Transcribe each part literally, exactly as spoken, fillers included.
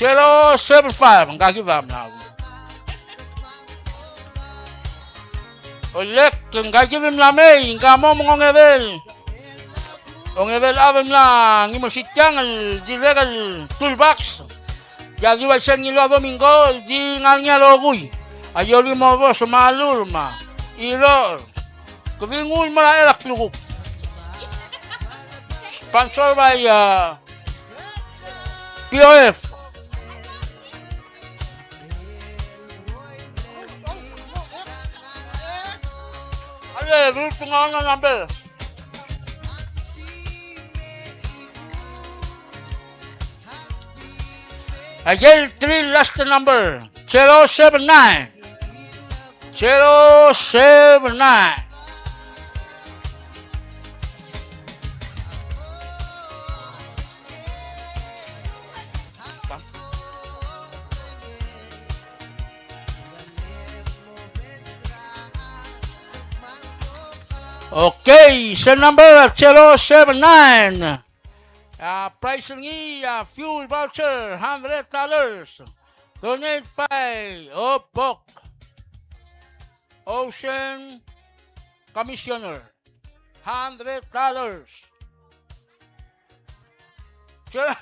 Zero seven five, ngka kid a mla. Olek, ngka kid a mla mei, ngka mo mengongedei. Ongedei el chad el mla ngii me sel tiang el dirrek el toolbox. Ia di uaisei ngii el ua Domingo, di ngar ngii a rokui. A Iori Moros, me a Lurma, Iror. Kede nguu el merael a klukuk. Sponsor by, uh, P O F. Ale, dulu tengah na number. Aike el three last number, zero seven nine. Zero seven nine. Okay, sel number a zero seven nine. A prize er ngii a fuel voucher, hundred dollars. Donate by Obok Ocean Commissioner, hundred dollars. Zero.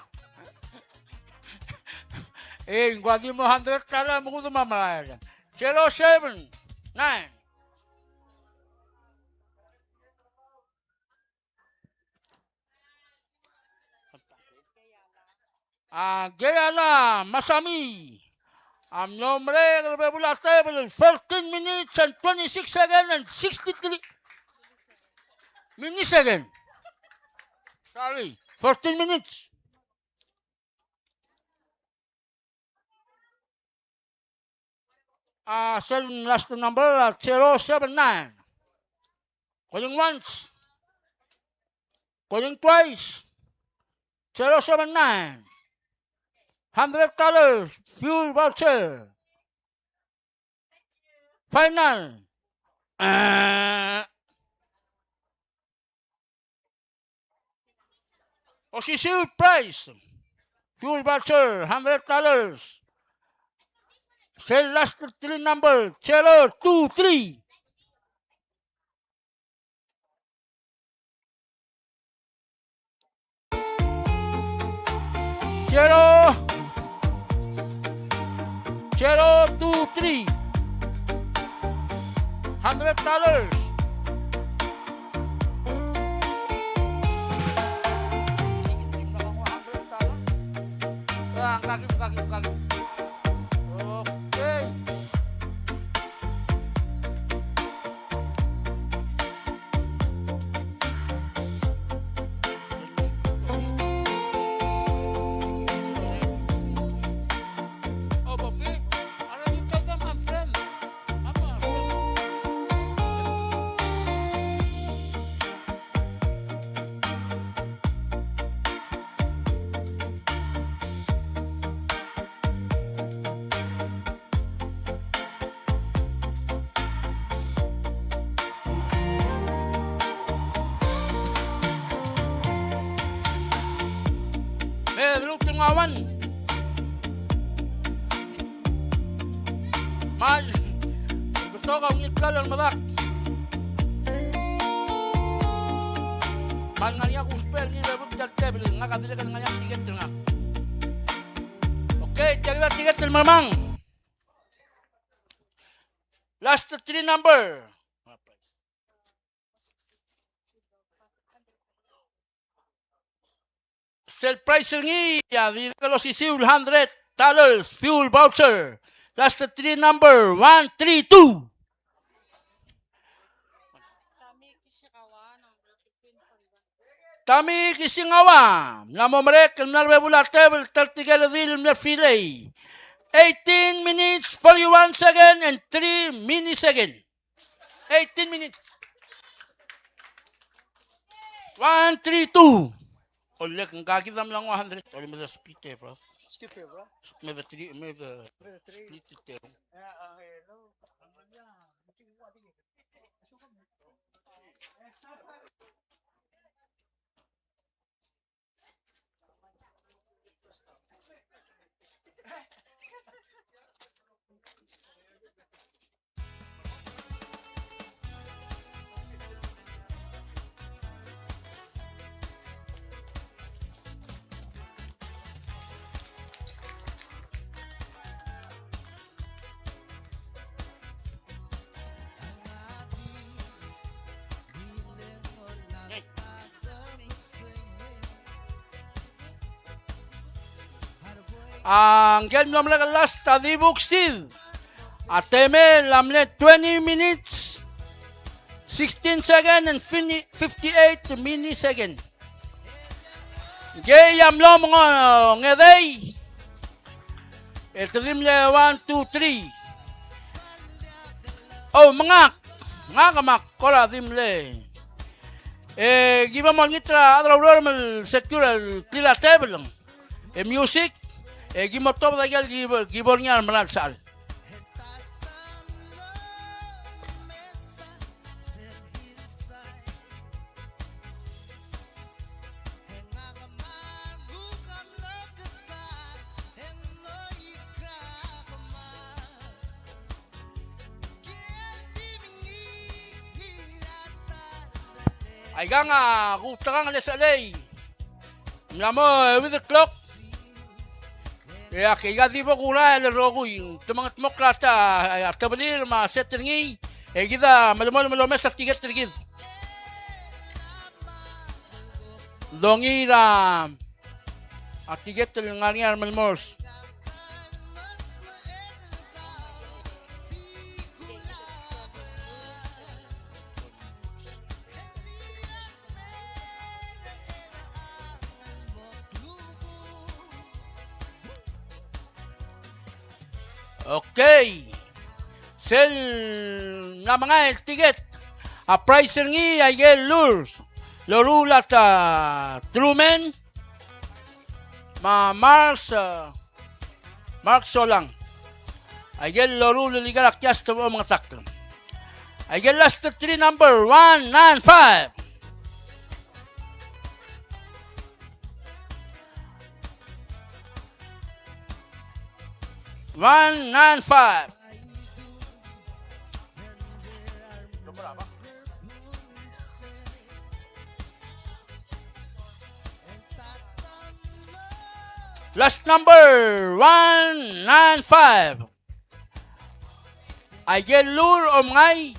E ng ua di mo hundred dollar me kede mo merael. Zero seven nine. A Geyala Masami a mlo merek er a bebul a tebel, fourteen minutes and twenty-six second and sixty-three millisecond. Sorry, fourteen minutes. A sel last number a zero seven nine. Calling once. Calling twice. Zero seven nine. Hundred dollars fuel voucher. Final. Eh. Osisiu el prize. Fuel voucher, hundred dollars. Sel last three number, zero two three. Zero, zero two three. Hundred dollars. Okay. Me de lmuut el nguu a one. Me ng betok a ungil klalo el medak. Me ng ngar er ngii a kusbech el ngii el bebul tia el tebel, ngak a dirrek el ngar er ngii a tiket er ngak. Okay, tia el tiket el mermang. Last three number. Sel prize er ngii a dirrek el osisiu el hundred dollars fuel voucher. Last three number, one three two. Tami Kishingawa, mla mo merek el mla er a bebul a tebel, ta er tirke el redil el mle filei. Eighteen minutes, forty-one second, and three millisecond. Eighteen minutes. One three two. Olek, ngka kid a mla nguu a hundred. Olek, me de split e, bro. Split e, bro. Me de three, me de split e. A ngike el mlo merek el last a di Buxid. A temel a mle twenty minutes, sixteen second and fifty-eight millisecond. Ngike a mlo mengedei. E te di mle one, two, three. O, me ngak. Ngak me a kora di mle. E, ki bo mo olengit er a chad er a ureor me le secure el clear a table. E music, e ki mo tobed a ikel ki bo, ki bo er ngii a remerang el sechal. Aikang a kutekangel e sechal. Ng mla mo, e, with the clock. E a ke, aika di bo kurael el rokui. Te mengedmokl a ta, a tebelir me a set er ngii. E kid a melemolem el omes a tiket er kid. Dongiil a tiket el ngar er ngii a remelemolem. Okay. Sel mla mengai el tiket. A price er ngii a ikel lurs. Loruul a ta Truman. Me a Mars, a, Mark Solang. Aikel loruul el ikal a kiast el mo mengetakl. Aikel last three number, one nine five. One nine five. Last number, one nine five. Aikel lurs a mengai,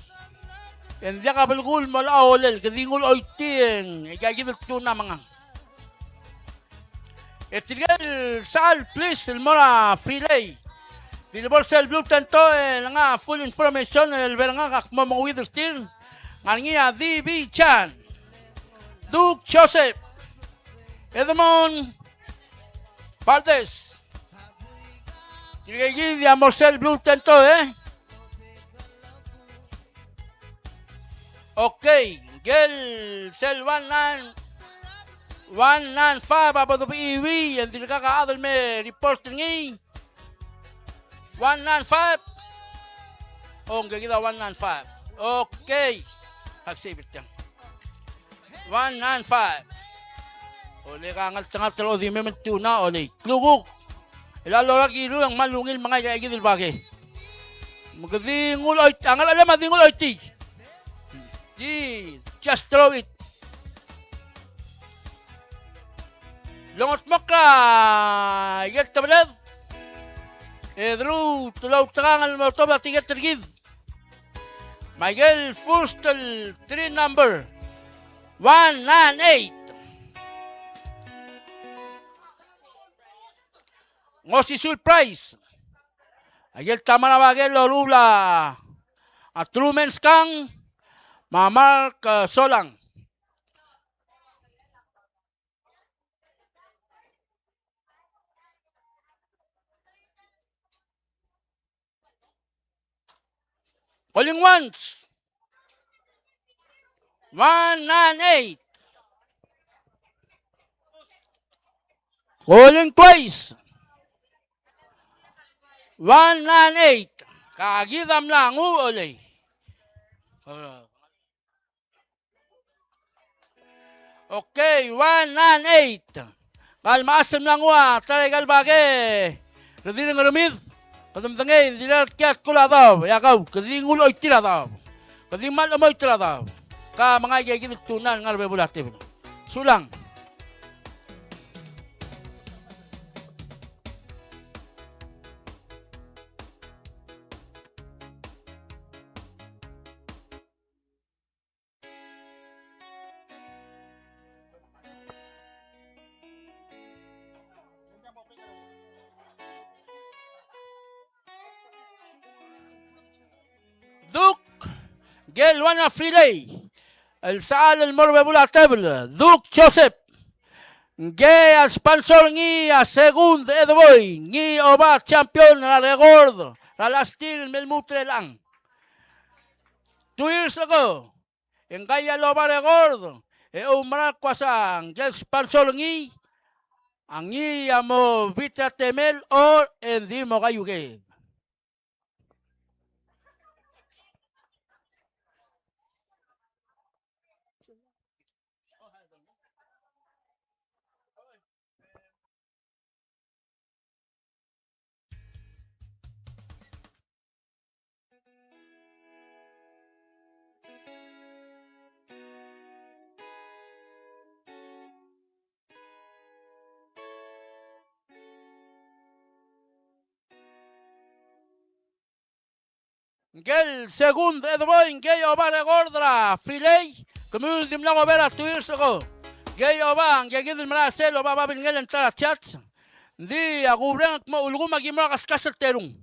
e ng diak a belkul el mo olab a olel, ke di nguu el choitii e ng, e aikakid el tune a mengang. E tirke el sechal, please, el mo er a Frilei. Di le bo er sel Blue Tent e lenga a full information el bo er ngak a kmo mengeuid er tir. Ngar er ngii a D B Chan, Duke Joseph, Edmond Valdez. Tirke kid a mo er sel Blue Tent, e. Okay, ngike el sel one nine, one nine five a bo debechiuii, e ng dirkak a chad el me report er ngii. One nine five. O, ngike kid a one nine five. Okay. Ak sei birtiang. One nine five. Ole, ka ngeltengat el odimem el tune, ole. Klukuk. El a lorak iru e ng kmal ungil mengai aikakid el bake. Me ke di nguu el choit-, a ngerchelem a di nguu el choitii. Di, just throw it. Longedmokl a ikel tebeled. E deluut el outekangel el mo tobed a tiket er kid. Me aikel first el three number, one nine eight. Ng osisiu el price. Aikel ta mera el bake el loruul a, a Truman Skang me a Mark, e, Solang. Calling once. One nine eight. Calling twice. One nine eight. Ka kid a mla nguu, ole. Okay, one nine eight. Ka el mechas el mla nguu a ta er aika el bake. Ke di Ngermid, kede medengei, ng dirrek el kiei a tkul a daob, e a kau, ke di nguu el choitii er a daob. Ke di kmal chemoit er a daob. Ka mengai aikakid el tune el ngar er a bebul a tebel. Sulang. Duk, ngike el Uana Frilei, el sechal el mo er a bebul a tebel, Duk Joseph, ngike a sponsor er ngii a Segund Edeboi, ngii a oba champion er a record er a last year el me lmuut er chelechang. Two years ago, e ngika el oba record, e oumerang el kmo a ngike el sponsor er ngii, a ngii a mo beat er a temel, or e ng di mo kaiuekeed. Ngike el Segund Edeboi, ngike el oba record er a Frilei, kemiu el dimlak oba er a two years ago. Ngike el oba, ngike kid el mera sel oba babilngel e ng ta er a chats. Ng di a kuureng el kmo ulekum a ki mo er a kaskas el terung.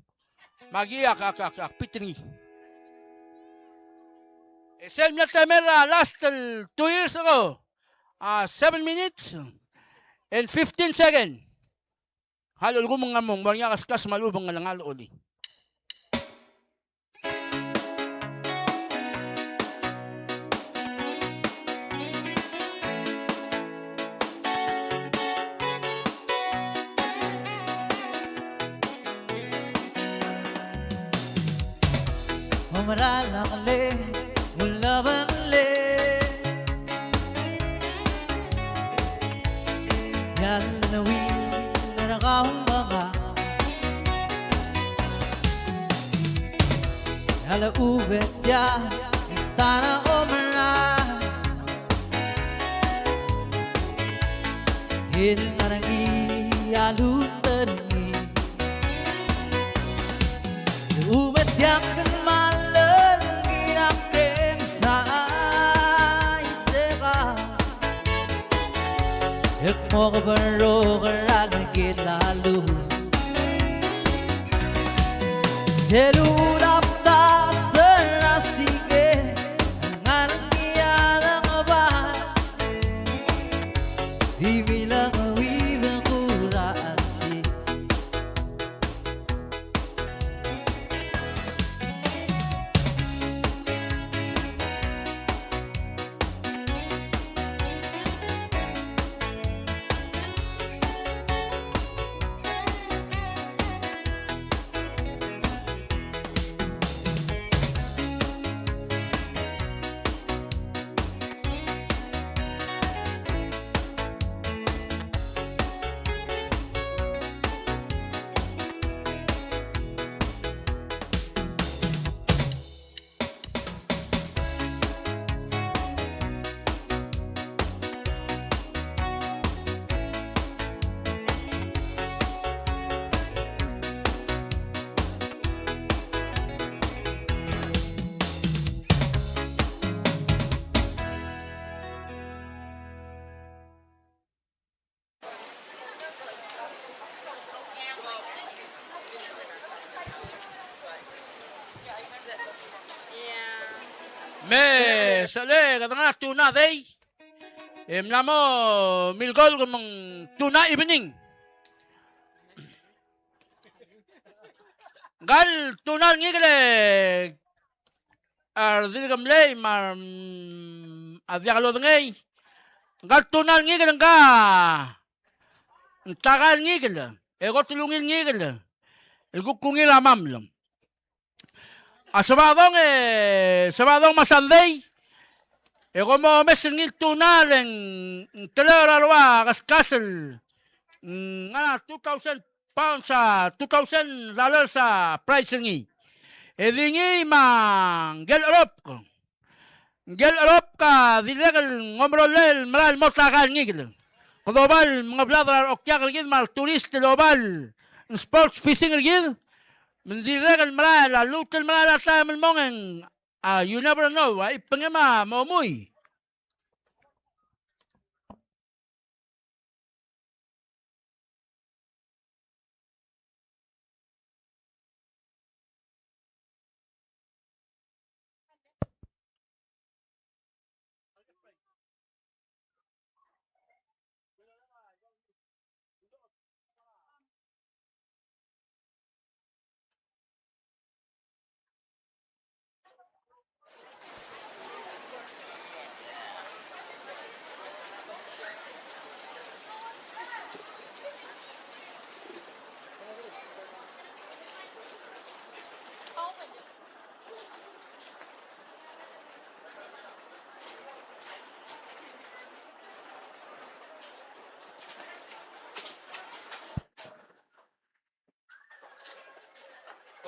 Me aki ak, ak, ak, ak beat er ngii. E sel mle temel er a last el two years ago, a seven minutes and fifteen second. Hal ulekum ng mo, mo er ngii a kaskas me a lechub e ng ngar er ngii a olii. Omerael a ngele, ulebengel. Tia el neuid er kau me ngak. A lechub e tia, ta er a omerael. El ngar er ngii a lechub er ngii. Lechub e tiang kmal er ngii er a kreng sa iseka. E kmo ke berroker a lekel a lechub. Sel ulab ta se er a sikel, ngar er ngii a rengbar. Di milengeuid er kuk er a chelsel. Me sel kede ngar er a tuna a dei, e mla mo milkolk me ng tuna evening. Ngka el tuna el ngikel e a dirk mlei me a, mm, a diak lodengei. Ngka el tuna el ngikel ngka, ng taka el ngikel, e kot el ungil ngikel el kuk ungil a maml. A Sabadong e, Sabadong me a Sandei, e kom omes er ngii el tuna el ng, ng teloi er a rua kaskas el, mm, ngar er a two thousand pounds a two thousand dollars a prize er ngii. E di ngii me ngike el cheropk. Ngike el cheropk a dirrek el ng omerollel el merael el mo taka el ngikel. Kede oba el mengeblad er a reokiak er kid me a returist el oba el sports fishing er kid. Me ng dirrek el merael a lluut el merael a taem el mong e ng, a, you never know, a chipengem a mo mui.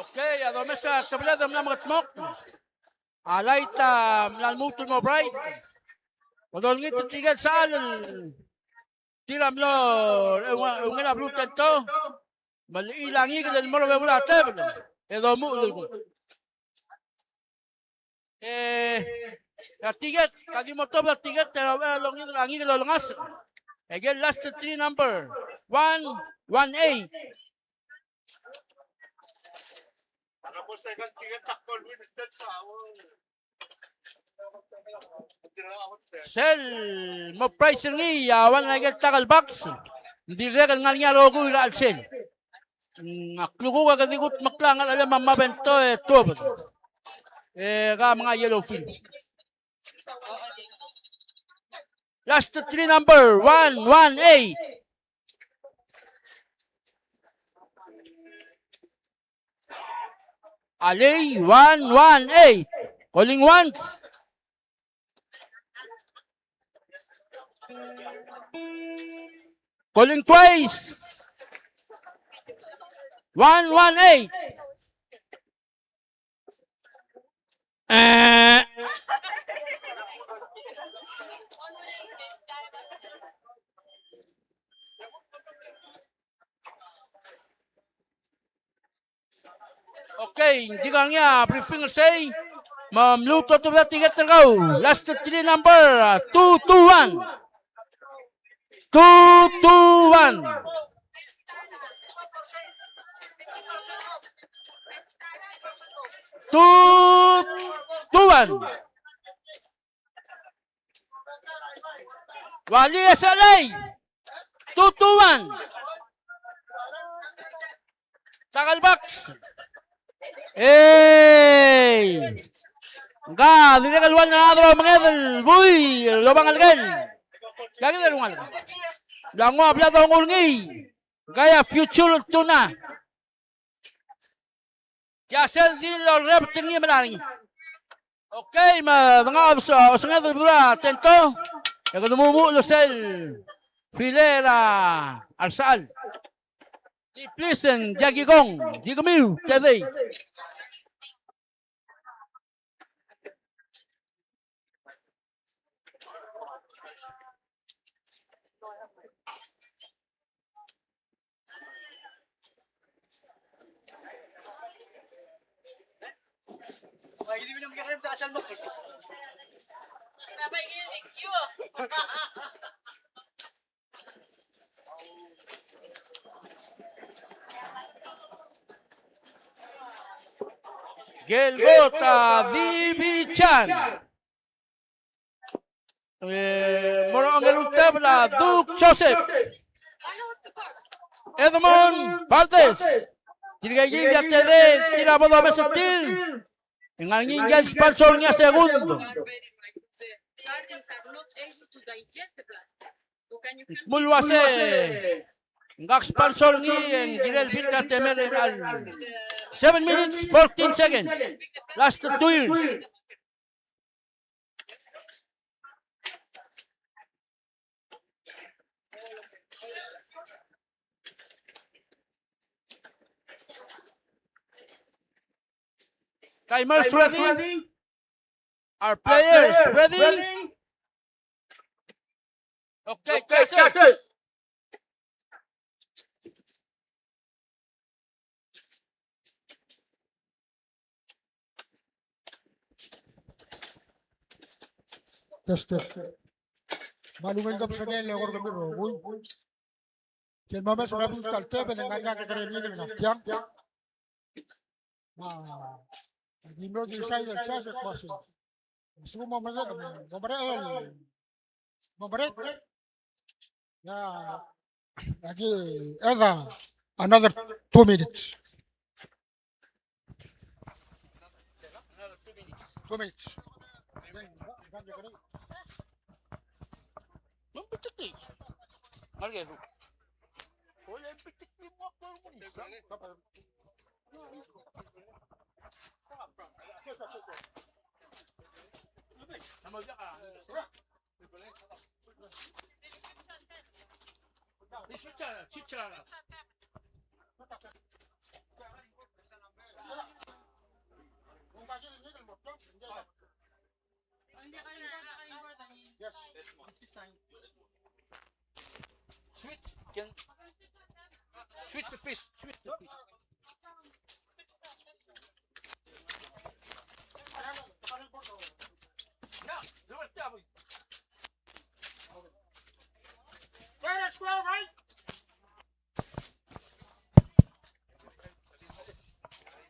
Okay, a domes a tebeled a mla mekedmokl. A light a mla lmuut el mo bright. Kede olengit er tirke el sechal el tir a mlo eungel a blue tento. Me a lechub a ngikel el mo er a bebul a tebel e domuchel el kuk. E a tiket, ka di mo tobed a tiket er a uchei er a longid er a ngikel olengasech. Aike el last three number, one one eight. Sel mo price er ngii a one er aike el tackle box. Ng dirrek el ngar er ngii a rokui er a chelsel. Mm, a klukuk a ke di kudmokl a ngerechelem a mla bento e tuobed. E ka menga yellowfin. Last three number, one one eight. Alei, one one eight. Calling once. Calling twice. One one eight. Eh. Okay, ng di ngar er ngii a briefing er sei. Me a mluut el otobed a tiket er kau. Last three number, two two one. Two two one. Two two one. Wali S L A. Two two one. Tackle box. Ei. Ngka, dirrek el one another a omenged el buil el obang el kel. Ngka kid el ungil. Bla nguu a bla donguu er ngii. Ngka a future el tuna. Tia sel di lorrebet er ngii me a ngar er ngii. Okay, me dengai a os-, osenged el bla tento. E kede mo muchel sel file er a resechal. Di please, ng diak kikong, di kemiu, tedei. Ngikel kot a Dibi Chan. E, mo er a ongelul tebel a Duke Joseph. Edmond Valdez. Tirka kid a tedei, tir a bo dobes er tir. E ng ngar er ngii a sponsor er ngii a segundo. Kmo el uase ngak a sponsor er ngii e ng kirel bita temer er a seven minutes, fourteen seconds. Last two years. Timers ready? Are players ready? Okay, chasers. Test, test. Me a ungil kebesengei el eko er kemiu el rokui. Sel momes er a bita el tebel e ng ngar er ngii a kekerei el ngii el ngar tiang. Me a, a di mlo decide el sas e kmo se. Sekum mo merek, mo merek el, mo merek. Ya, aki add another two minutes. Two minutes. Switch, can switch the fish, switch the fish.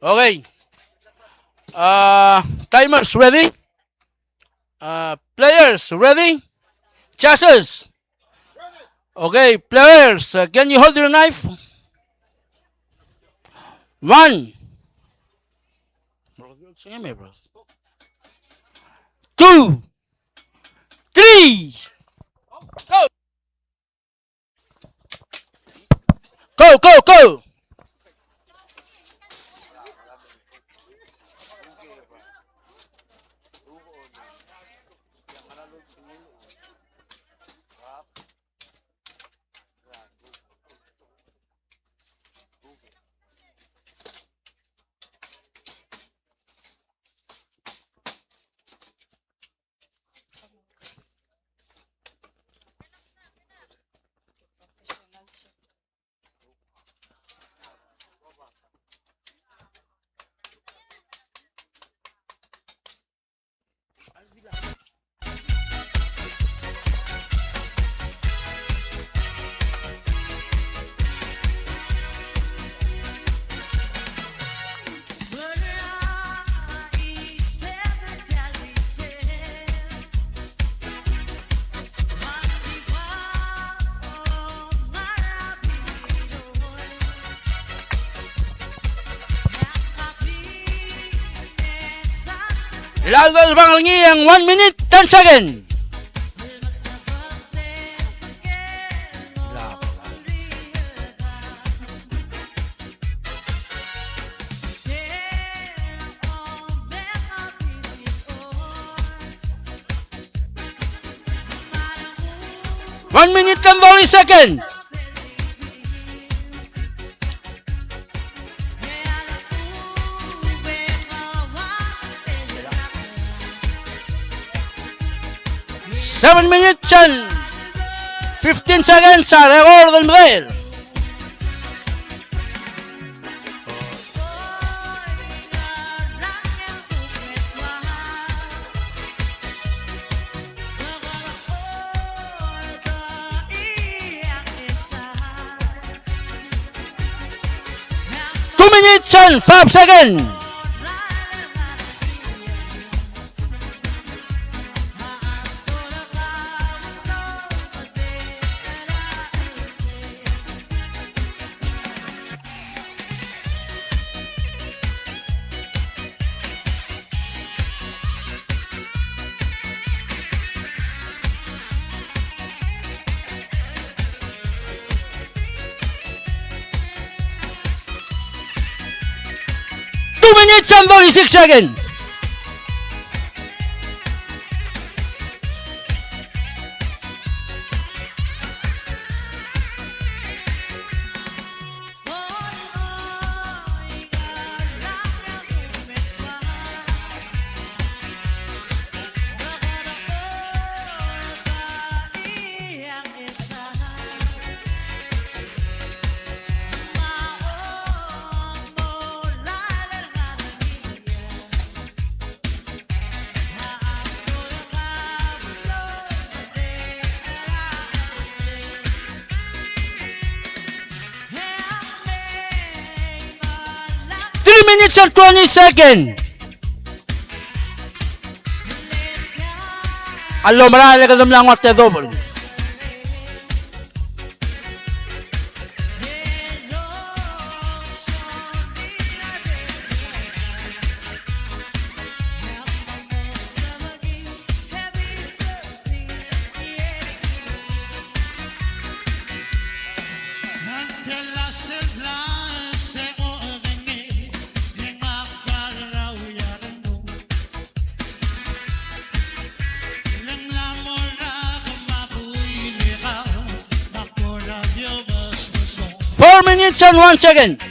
Okay. Uh, timers ready? Uh, players ready? Judges. Okay, players, uh, can you hold your knife? One. Two. Three. Go. Go, go, go! Laldo el bang el ngii a one minute ten second. One minute and forty seconds. Seven minutes and fifteen seconds a record el medal. Two minutes and five seconds. Two minutes and forty-six seconds. Three minutes and twenty seconds. A lomerael e kede mla nguu a te double. Four minutes and one second.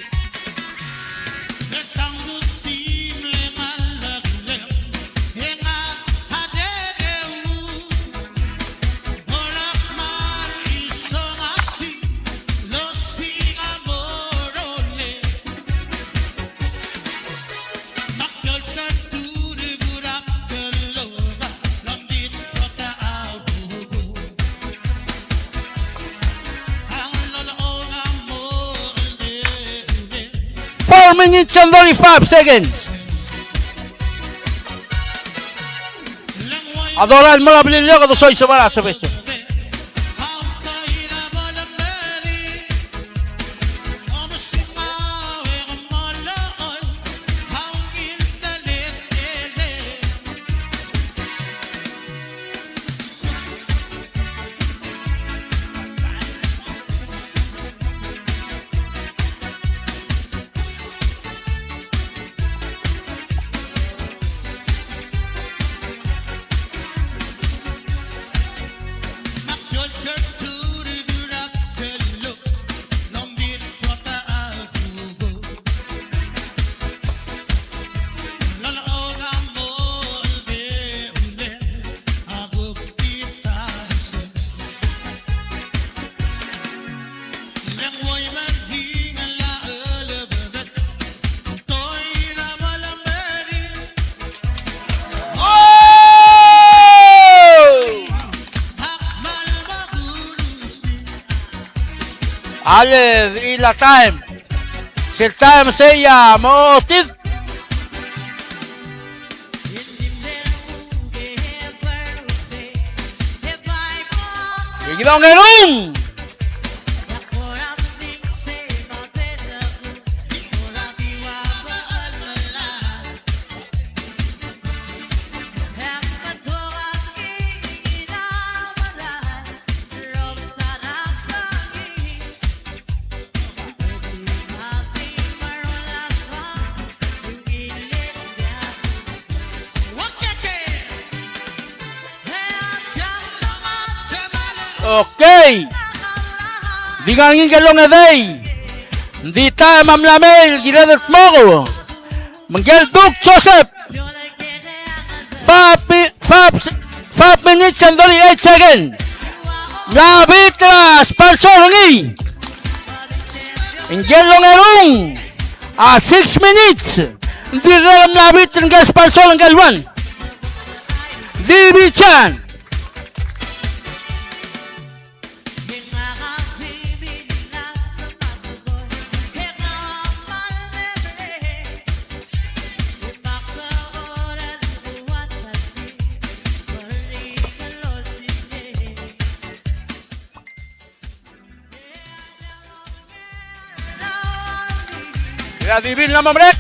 Four minutes and thirty-five seconds. A dorael el mo er a blil el eok e dosoiseb er a sebeseb. Alii, a taem. Sel taem sei a mo otid. Kid a ongerung. Okay. Di ngar er ngii a kelong e dei. Ng di taem a mla mei el kired el dmokl. Me ngike el Duk Joseph. Five mi-, five, five minutes and thirty-eight seconds. Mla beat er a sponsor er ngii. Ngike el ongerung a six minutes. Ng dirrek el mla beat er ngike el sponsor er ngike el one. Di bichan. Ia, di bil el mo merek.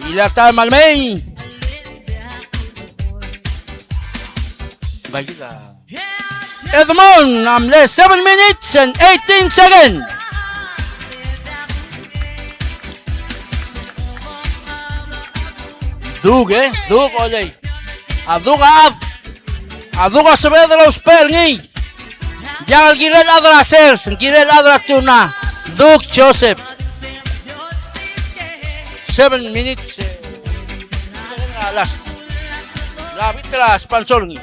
Ia, taem a mei. Edmond, a mle seven minutes and eighteen seconds. Duk, e, Duk, olei. A Duk a chad. A Duk a sebeched el ousbech er ngii. Diak el kirel chad er a sers, kirel chad er a tuna. Duk Joseph. Seven minutes, e, last. Mla beat er a sponsor er ngii.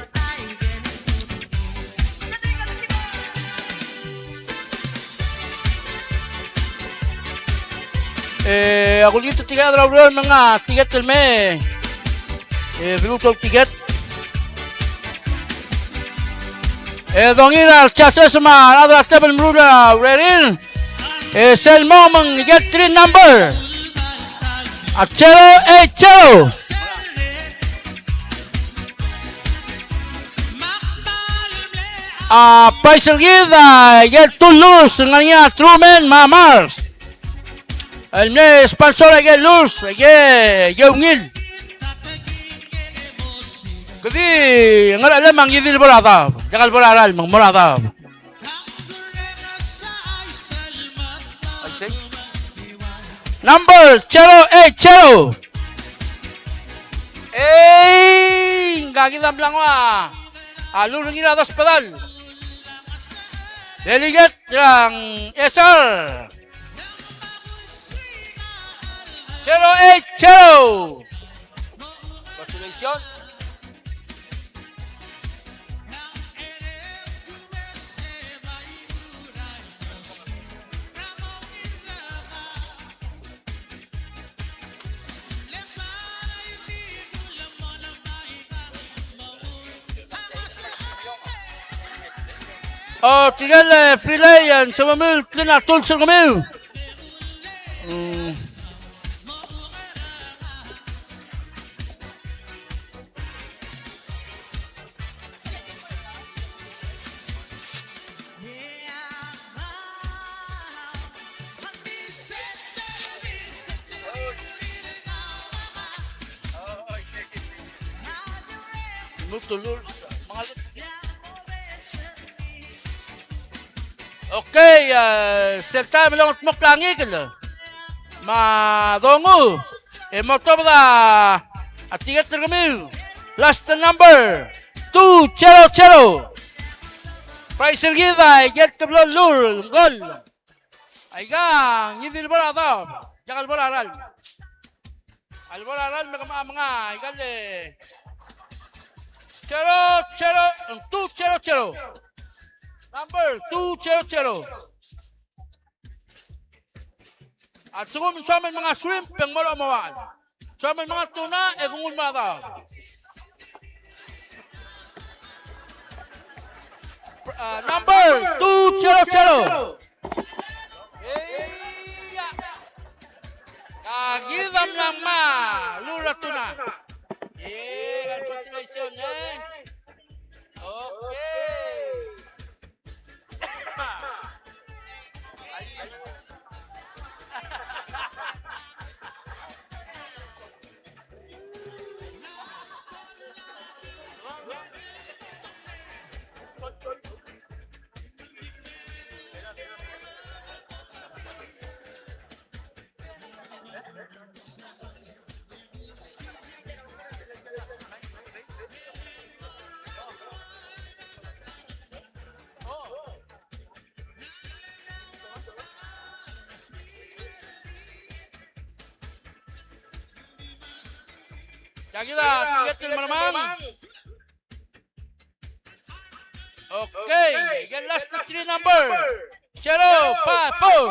E, a kulengit er tirka el chad er a ureor me ng ngar a tiket el mei. E, beluut a tiket. E, dongil a chances me a rechad er a tebel el meruul a urerir. E, sel mo me ng get three number. A zero eight zero. A prize er kid a ikel two lures, ng ngar er ngii a Truman me a Mars. El mle sponsor a ikel lures, aike, aike ungil. Kede ngerchelem a ngii di el bo er a daob, diak el bo er a ralm, ng mo er a daob. Number zero eight zero. Ei, ngka kid a mla nguu a lure er ngii er a dos pedal. Delegate er a Ngchesar. Zero eight zero. Congratulations. O, tirke el, e, free lay, e ng sebechemiu el klin a tools er kemiu. Mm. Okay, e, sel taem el ongedmokl a ngikel me a dongu, e mo tobed a tiket er kemiu. Last number, two zero zero. Price er kid a ikel teblo el lur el ngkoll. Aika, ngii di el bo er a daob, diak el bo er a ralm. A lebo er a ralm me ke menga, menga, ikal, e, zero zero, two zero zero. Number two zero zero. A lsekum ng soam el menga shrimp e ng mo er a omouachel. Soam el menga tuna e kuk nguu el mo er a daob. A, number two zero zero. Eia. Ka kid a mla ngmai a lur a tuna. Eia, congratulations, e. Okay. Tia kid a tiket el mermang. Okay, ikel last three number. Zero five four.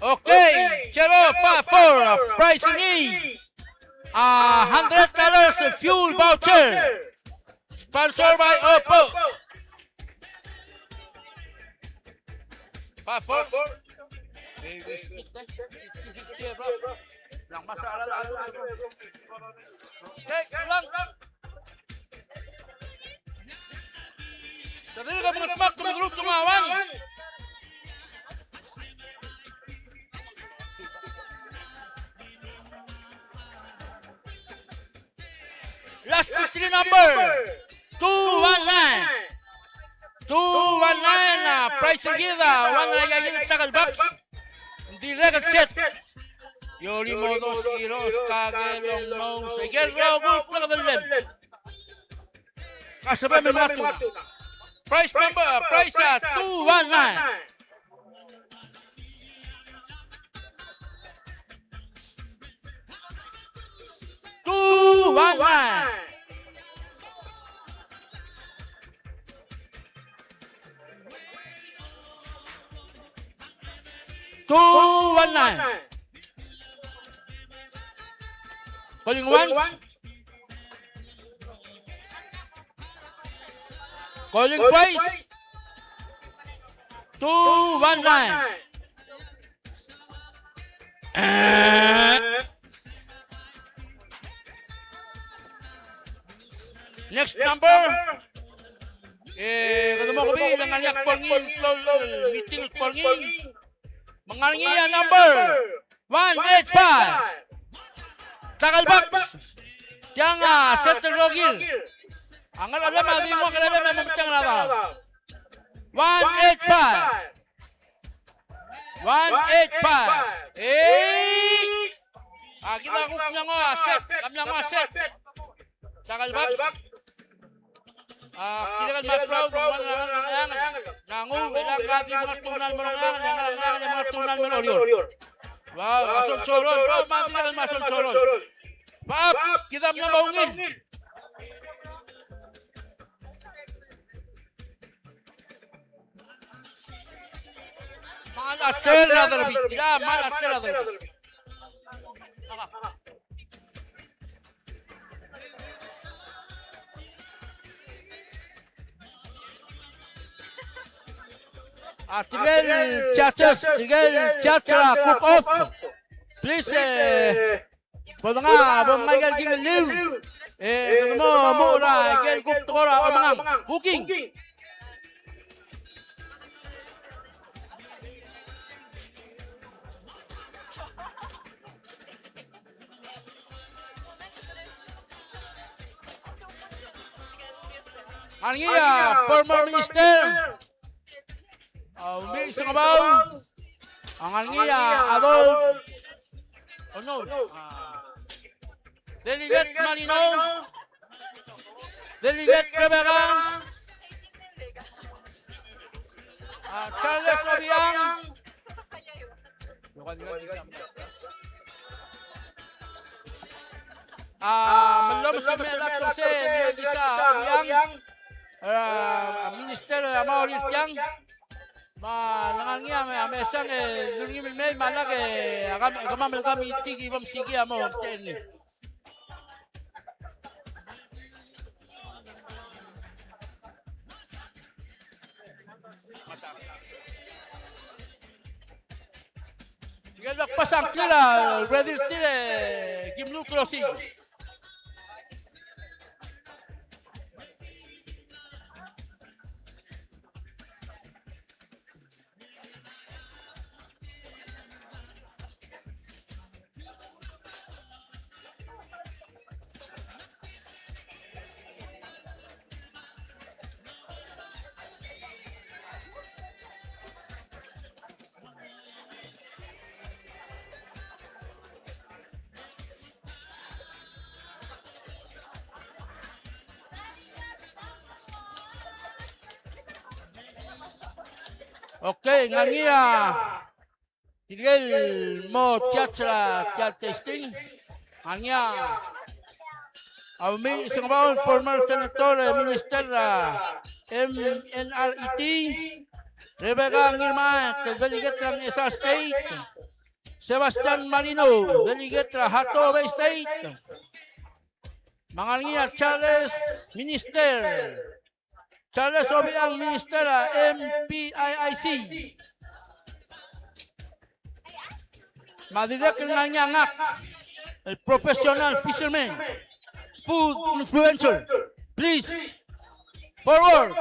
Okay, zero five four, a price er ngii a hundred dollars fuel voucher. Sponsor by Oppo. Five four. Hey, sulang. Sa dirrek el mengetmak me a group twenty-one. Last entry number two one nine. Two one nine, a price er kid a one nine, a kid el tackle box. Ng dirrek el set. Yorimo dos kilos, kakel ongmous, ikel rokui el plekdellem. Kasebem el menga tuna. Price number, price a two one nine. Two one nine. Two one nine. Calling once. Calling twice. Two one nine. Next number. E, kede mo kebii, le ngar er ngii a kbo er ngii, el klou el meeting el kbo er ngii. Me ng ngar er ngii a number one eight five. Tackle box. Tiang a set el rokir. A ngerchelem a di nguu a kerelem e mo metiang er a daob. One eight five. One eight five. Eight. A kid a kuk mla nguu a set. Mla nguu a set. Tackle box. A, kirek el mle proud, ng ua ngera, ngera, ngera, ngera, nguu, e le ng di menga tuna el mo er a Ngcheangel, ngera, ngera, ngera, menga tuna el mo er a Oreor. Wow, a sonsorol, wow, me a dirrek el mle sonsorol. Wow, kid a mla mo ungil. Mla er a tela el delebit, kid a mla er a tela el delebit. A tirke el judges, tirke el judge er a cook off. Please, e, bo dengai, bo dengai aike el kingellii. E, kede mo, mo er a ikel kuk tekoi er a omengang. Cooking. Ngar er ngii a former minister, a Umiich Sengebau, a ngar er ngii a Adolf, oh no, a Delegate Marino, Delegate Rebecca, a Charles Obiang, a Mellomes el mei a Doctor Jose Miguel Gisa Obiang, a Minister Amaury Tiang, me a lengar er ngii a me, a mesang e, ng ngii me mei me a lak e, a kam, kemam el committee ki bo msiik a mo, te ngii. Ikel bek pasang tir a ready er tir e kim lmuut el osiik. Okay, ngar er ngii a tirke el mo judge er a tia el tasting. Ngar er ngii a Umiich Sengebau, former senator, e, minister er a M N R E T. Rebecca Ngirmang, delegate er a Ngchesar State. Sebastian Marino, delegate er a Hatohobei State. Me ngar er ngii a Charles, minister. Charles Obiang, minister er a M P I I C. Me a dirrek el ngar er ngii a ngak el professional fisherman, food influencer. Please, forward.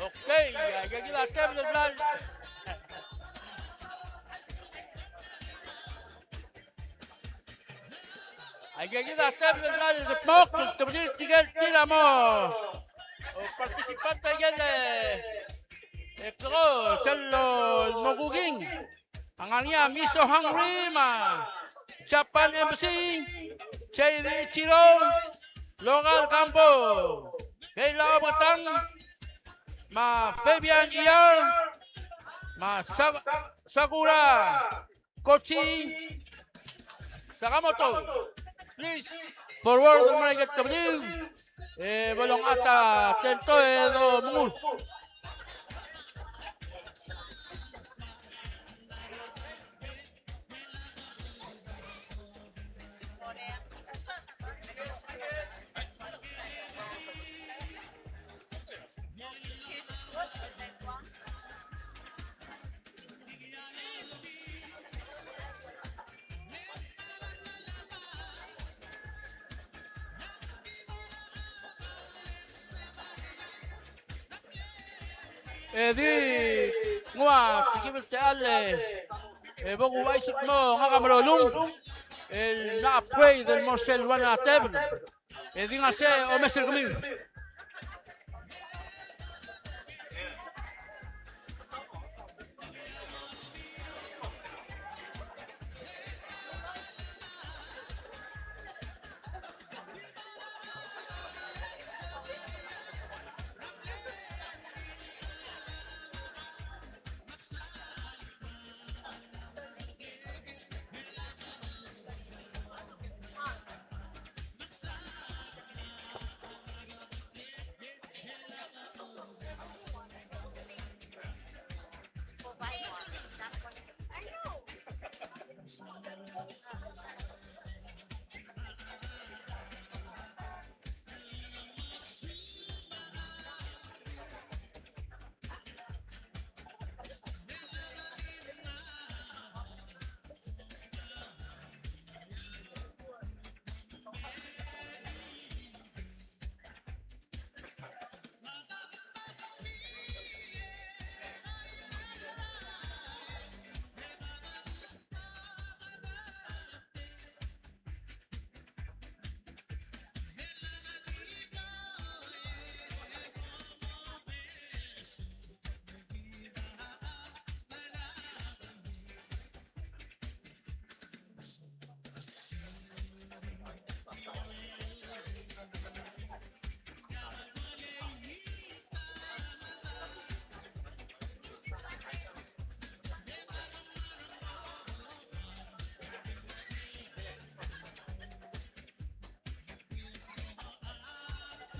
Okay, aika kid a tebel el bla Aika kid a tebel el bla el kedmokl el teblir tirke el tir a mo participant er aike el, e, kleko sel mo cooking. A ngar er ngii a Miso Hungry me a Japan Embassy, Cherry Ichiro, Local Gambo, Keila Obetang, me a Fabian Iyar, me a Sa-, Sakura Kochi Sakamoto. Please, forward el mei er aike el kebliil. E bo longat a tento e domengur. E di nguu a tekib el techall e bo kuuchais el kmo ngak a mlo lung el mla upgrade el mo er sel ua a tebel. E di ngar sei, omes er kemiu.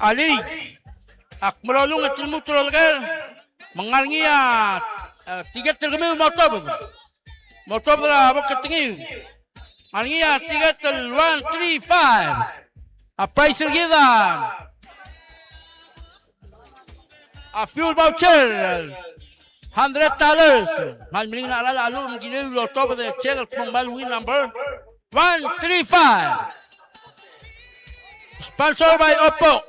Alii. Ak melolung e te lmuut el oleker. Me ng ngar er ngii a, e, tiket er kemiu el mo tobed. Mo tobed er a boketengiu. Ngar er ngii a tiket el one three five. A price er kid a, a fuel voucher, hundred dollars. Me a le meringel a cheral a lluich me a eim el kirel el otobed er a check el kmo ng mle win number one three five. Sponsor by Oppo.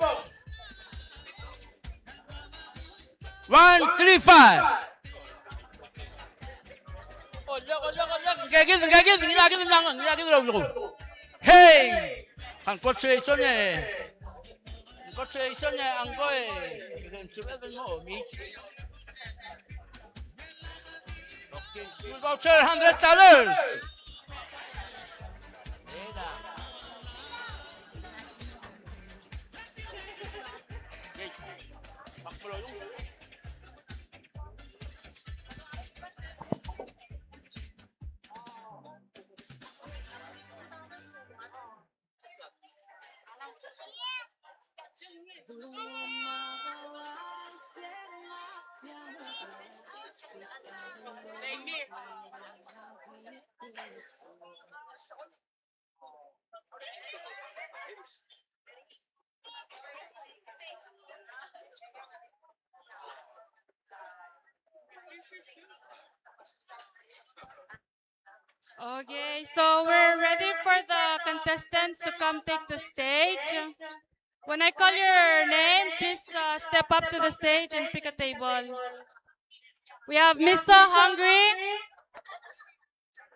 One three five. Ngkekid, ngkekid, ngilakid, ngilakid. Hey! Congratulations e. Congratulations e, Angkoi. Fuel voucher hundred dollars. Okay, so we're ready for the contestants to come take the stage. When I call your name, please, uh, step up to the stage and pick a table. We have Miso Hungry,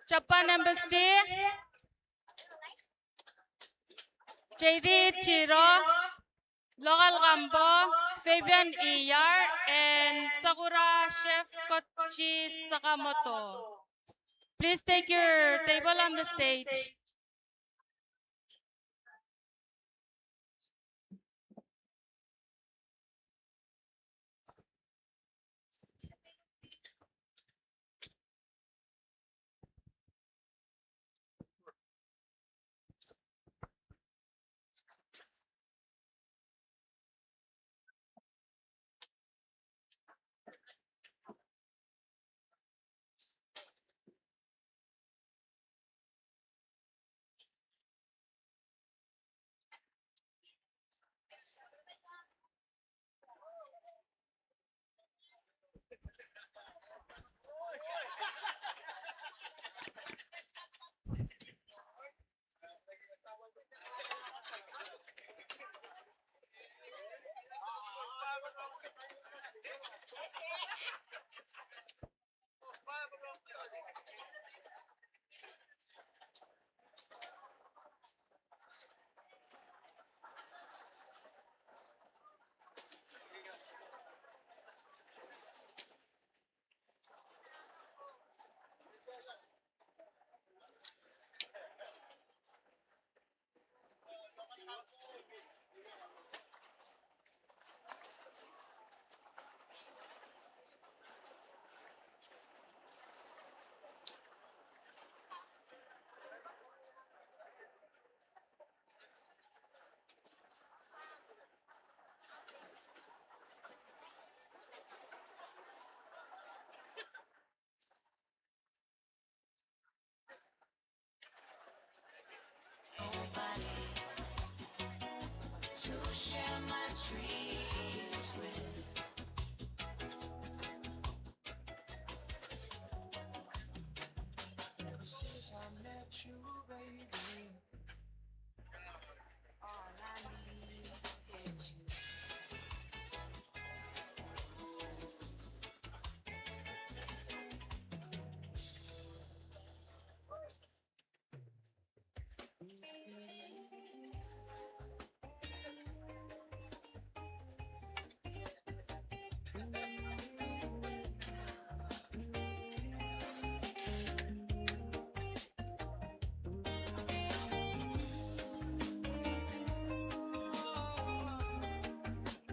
Japan Embassy, J D Ichiro, Local Gambo, Fabian Iyar, and Sakura Chef Koichi Sakamoto. Please take your table on the stage.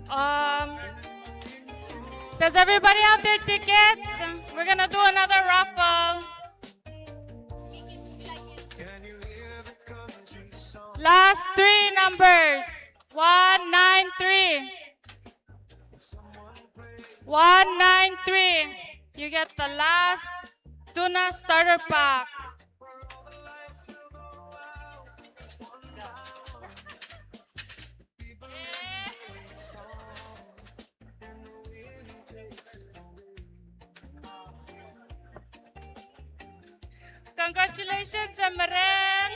Um, does everybody have their tickets? We're gonna do another raffle. Last three numbers. One nine three. One nine three. You get the last tuna starter pack. Congratulations, Emereng.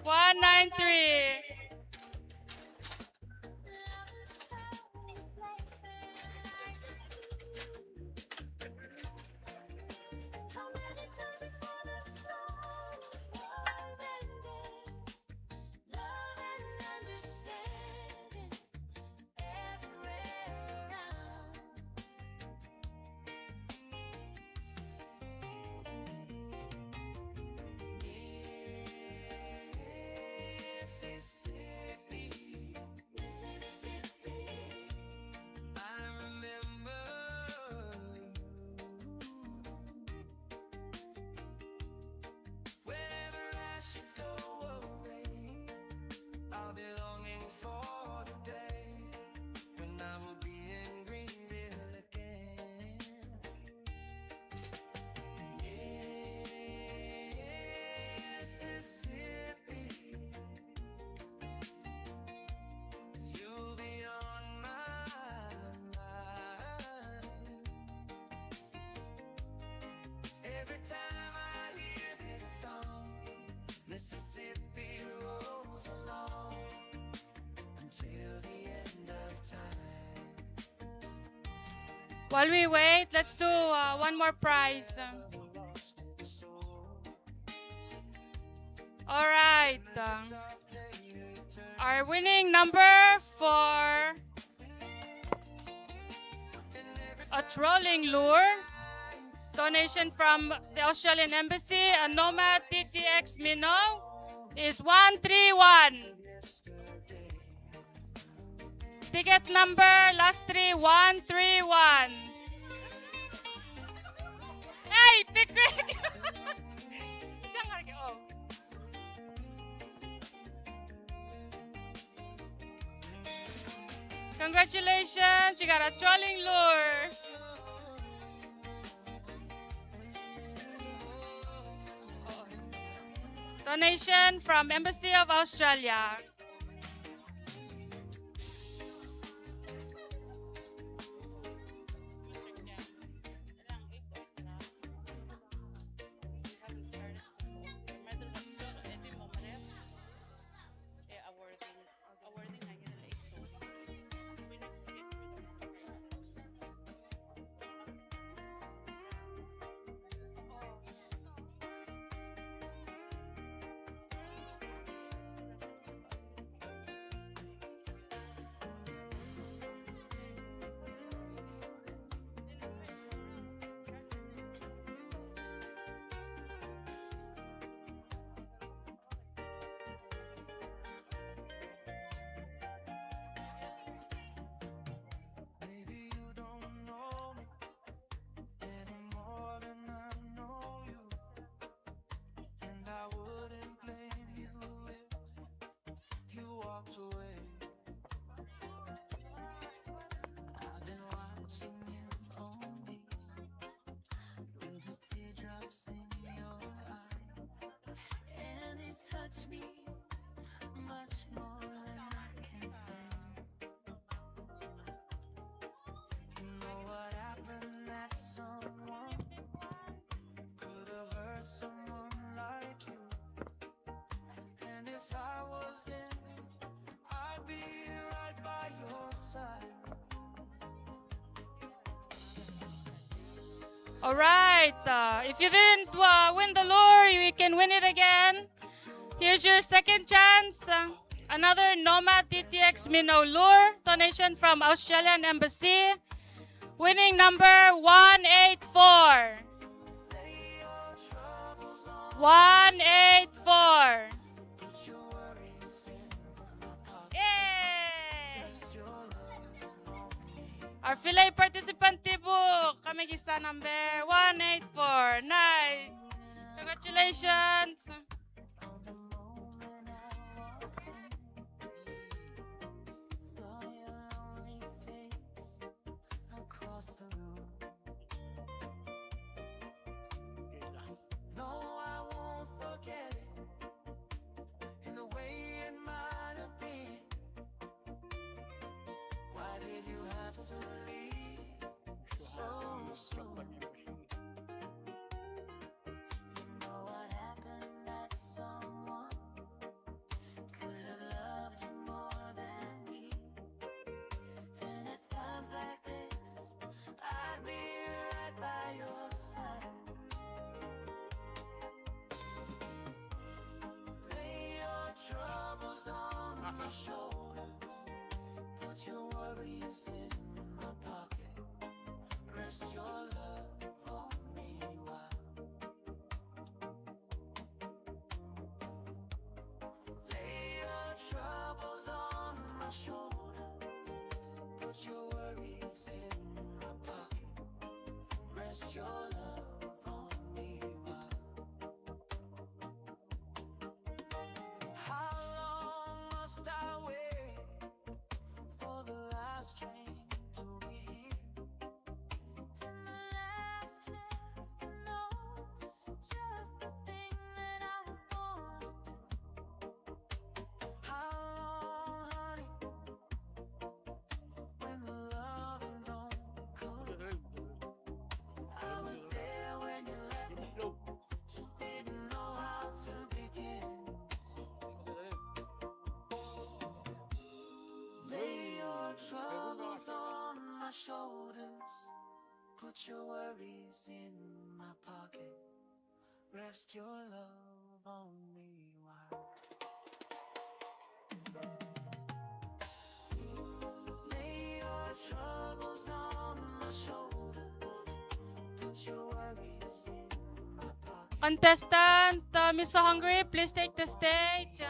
One nine three. While we wait, let's do, uh, one more prize. All right. Uh, our winning number for a trolling lure, donation from the Australian Embassy, a Nomad D T X Minnow, is one three one. Ticket number, last three, one three one. Hey, ticket! Jangan lagi, oh. Congratulations, you got a trolling lure. Donation from Embassy of Australia. All right. Uh, if you didn't, uh, win the lure, you can win it again. Here's your second chance. Uh, another Nomad D T X Minnow lure, donation from Australian Embassy. Winning number one eight four. One eight four. Yay! Our fillet participant, Tibu, kami kisa number one eight four. Nice. Congratulations. Shoulders, put your worries in my pocket. Rest your love on me while Lay your troubles on my shoulders. Put your worries in my pocket. Rest your love on me while. How long must I wait for the last train to leave? And the last chance to know just the thing that I was born to do. How long, honey, when the loving don't come? I was there when you left me. Just didn't know how to begin. Lay your troubles on my shoulders. Put your worries in my pocket. Rest your love on me while. Lay your troubles on my shoulders. Put your worries in my pocket. Contestant, uh, Mister Hungry, please take the stage.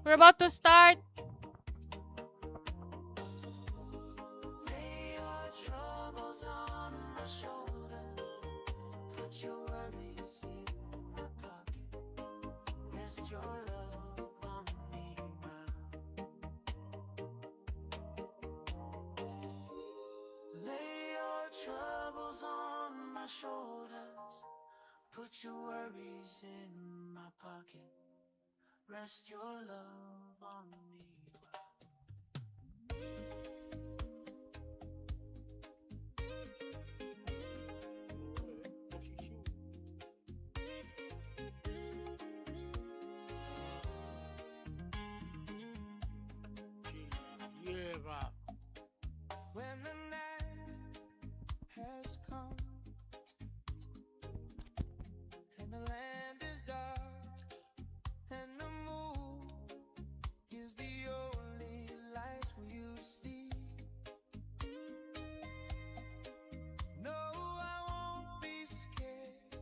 We're about to start. Lay your troubles on my shoulders. Put your worries in my pocket. Rest your love on me while. Lay your troubles on my shoulders. Put your worries in my pocket. Rest your love on me. When the night has come and the land is dark and the moon is the only light you see. No, I won't be scared.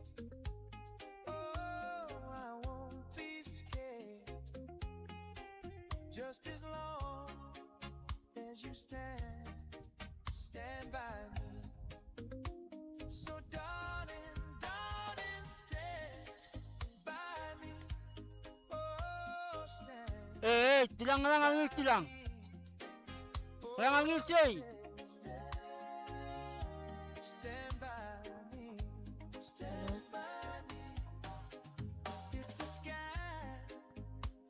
Oh, I won't be scared. Just as long as you stand, stand by me. So darling, darling, stand by me. Oh, stand. Eh, eh, tilang, ngerang a ngii, tilang. Ngerang a ngii, sei. Stand by me, stand by me. If the sky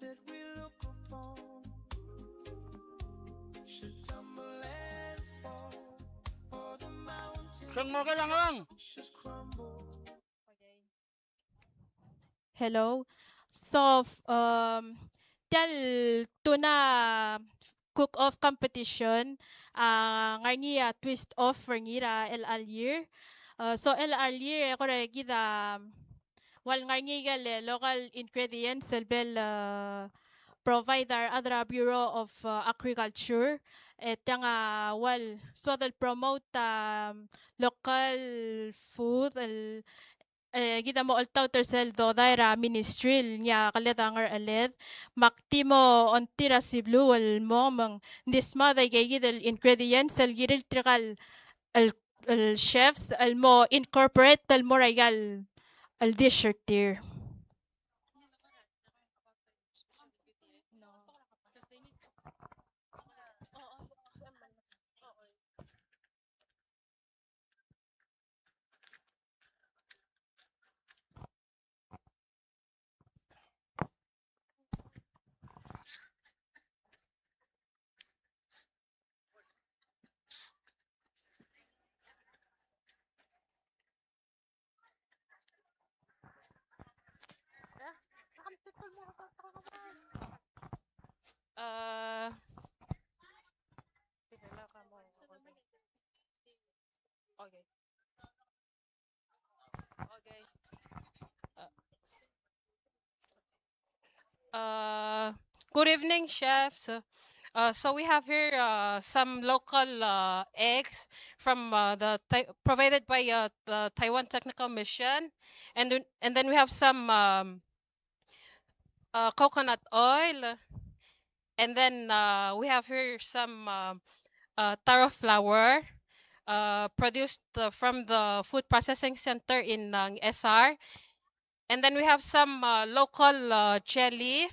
that we look upon should tumble and fall, or the mountains should crumble. Hello. So, f-, um, tia el tuna cook-off competition, a ngar er ngii a twist off er ngii er a chelecha el year. Uh, so chelecha el year e kora kid a ua lengar er ngii aike el local ingredients el bo el, uh, provide a rechad er a Bureau of, uh, Agriculture. E tiang a ua el soad el promote a, um, local food el, e kid a mo oltaut er sel dodai er a ministry el ngii a keled a ngercheled. Me ak di mo ongtir a Siblu el mo me ng di smaod aike kid el ingredients el kirir tirka el, el, el chefs el mo incorporate el mo er aika el, el dish er tir. Eh, okay. Okay. Uh, uh, Good evening, chefs. Uh, so we have here, uh, some local, uh, eggs from, uh, the Tai-, provided by, uh, the Taiwan Technical Mission, and then, and then we have some, um, uh, coconut oil, and then, uh, we have here some, um, uh, taro flour, uh, produced, uh, from the food processing center in, uh, S R. And then we have some, uh, local, uh, jelly,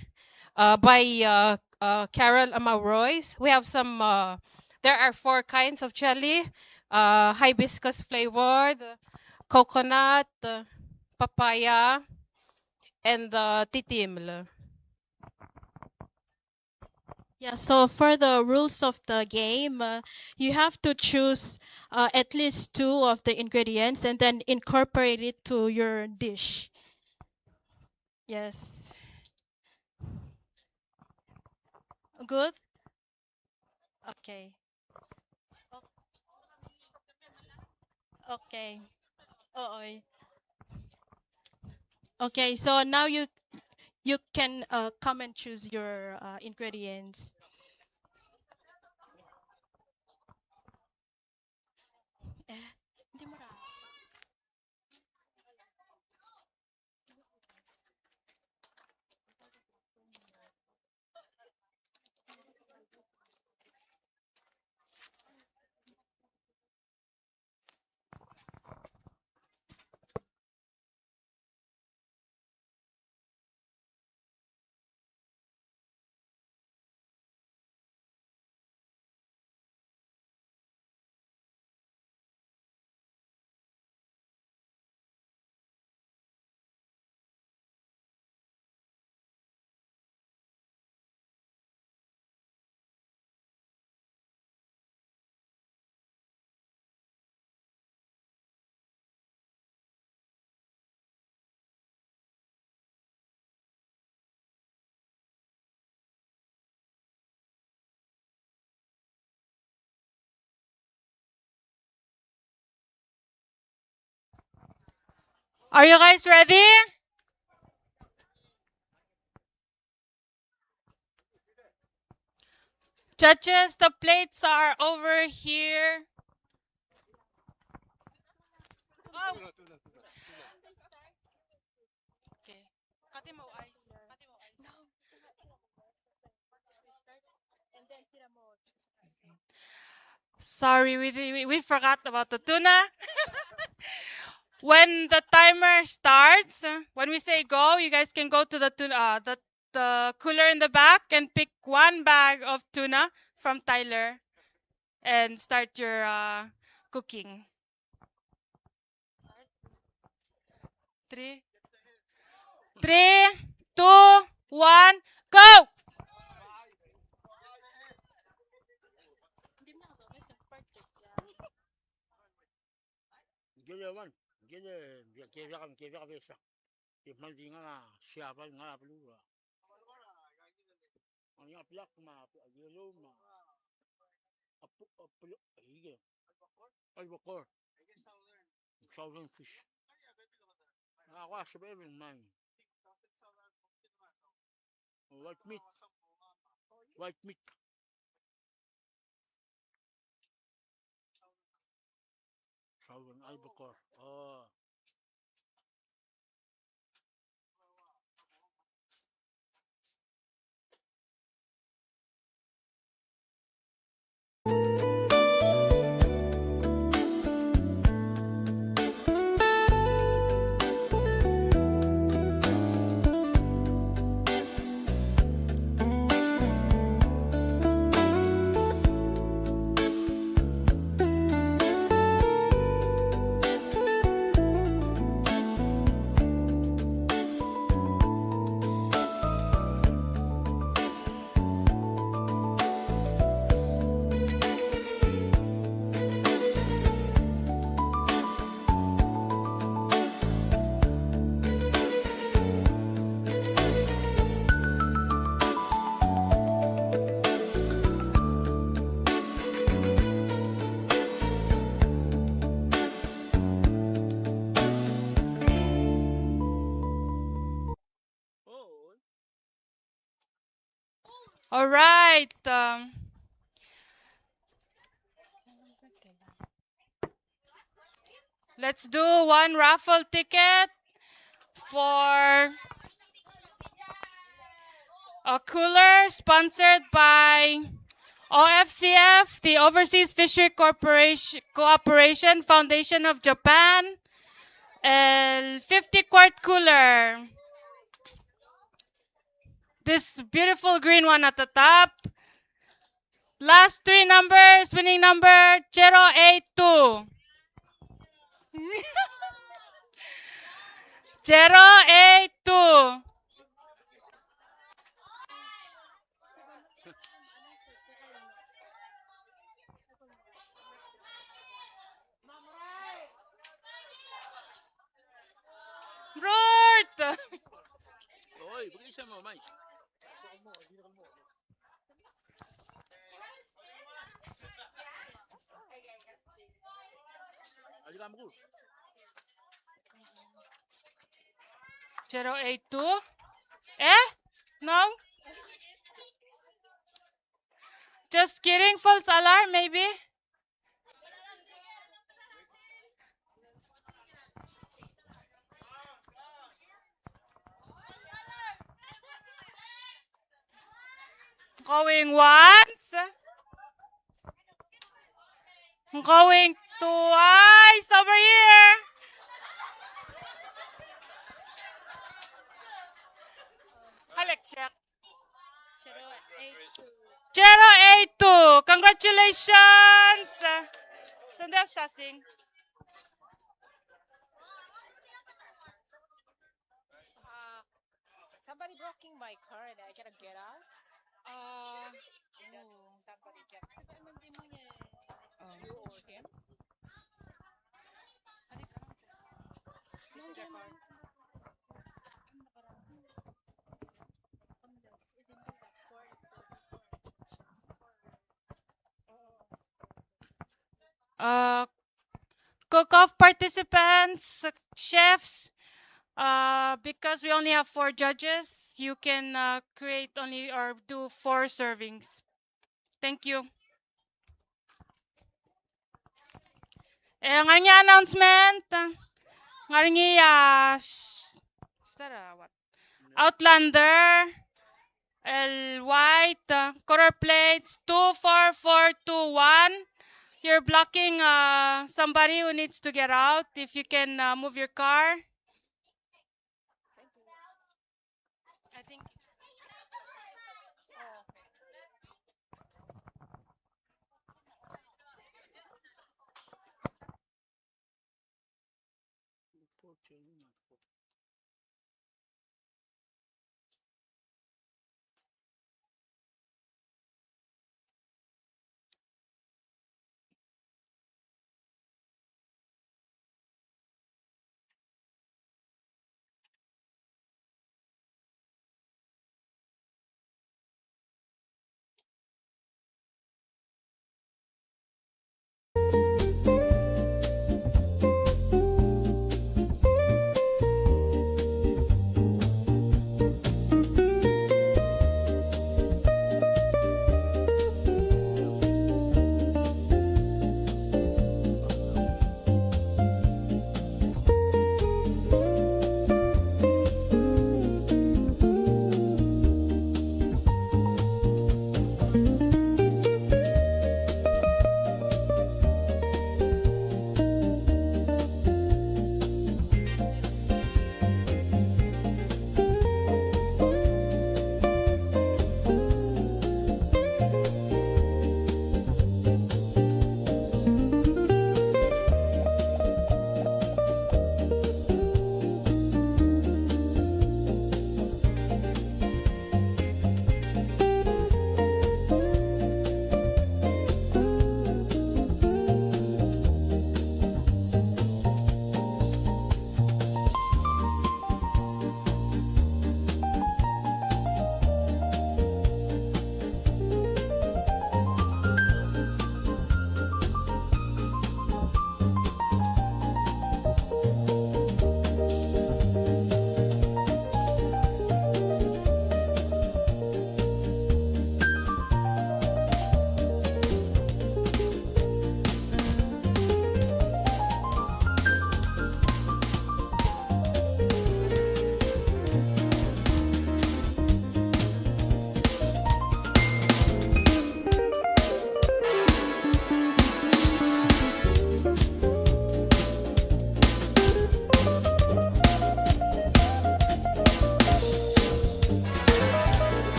uh, by, uh, uh, Carol Amaurois. We have some, uh, there are four kinds of jelly, uh, hibiscus flavored, coconut, uh, papaya, and, uh, titiml. Yeah, so for the rules of the game, uh, you have to choose, uh, at least two of the ingredients and then incorporate it to your dish. Yes. Good? Okay. Okay. Oo. Okay, so now you, you can, uh, come and choose your, uh, ingredients. Eh, hindi mo ra- Are you guys ready? Judges, the plates are over here. Oh. Okay. Sorry, we, we, we forgot about the tuna. When the timer starts, uh, when we say go, you guys can go to the tuna, uh, the, the cooler in the back and pick one bag of tuna from Tyler and start your, uh, cooking. Three. Three, two, one, go! Ang black ma, yellow ma. Apo, apo, ige. Albacore. Southern fish. Ako a sebechel el mei. White meat. White meat. Southern albacore. Oh. All right. Um, let's do one raffle ticket for a cooler sponsored by O F C F, the Overseas Fishery Corporation, Cooperation Foundation of Japan, el fifty quart cooler. This beautiful green one at the top. Last three numbers, winning number, zero eight two. Zero eight two. Rurt! Oi, bukit siya mo, mais. Zero eight two? Eh? No? Just kidding, false alarm, maybe? Going once. Going twice over here. Halek check. Zero eight two. Congratulations. Sendel Shasing. Uh, somebody blocking my car and I cannot get out. Uh, somebody can. Oh. This is the car. Uh, cook-off participants, chefs, uh, because we only have four judges, you can, uh, create only or do four servings. Thank you. E, ngar er ngii a announcement. Ngar er ngii a, s-, is that a what? Outlander, el white, uh, color plates two four four two one. You're blocking, uh, somebody who needs to get out. If you can, uh, move your car. I think.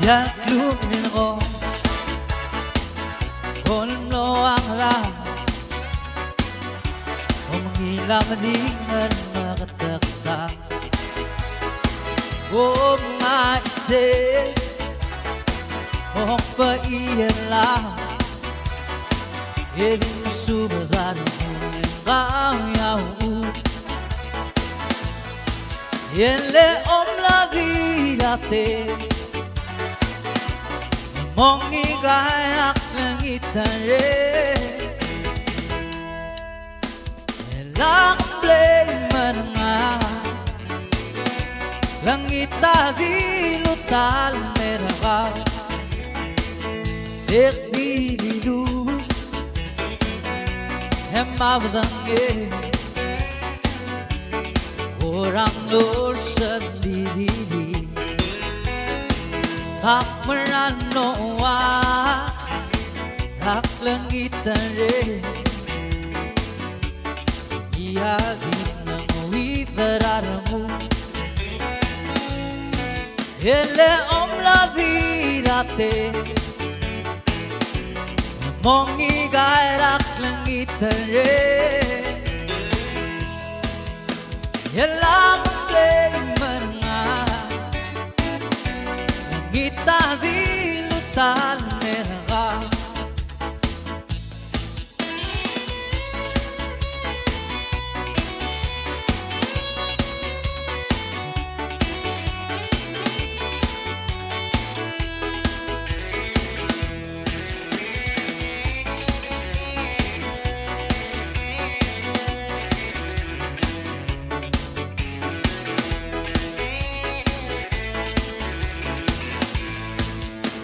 Dak lungil ko, ko el mlo a ngerang, ko mengilai a medingel me keteketang. Ko mngai se, ko mbechiel a, e di mesubed a rengul e ng kau a uchul. E le omlad er a tech, mong e kau a klengit er ngii. E lak blame er ngak, klengit a dilu el mer kau. Tek di dilu e mabedengei, orang lorsel di di di. Ak meral mo ua, ak klengit er ngii. Ia di ng uid er a rengul. E le omlad er a tech, mong e kau a klengit er ngii. E lak blame er ngak, klengit a dilu el mer kau.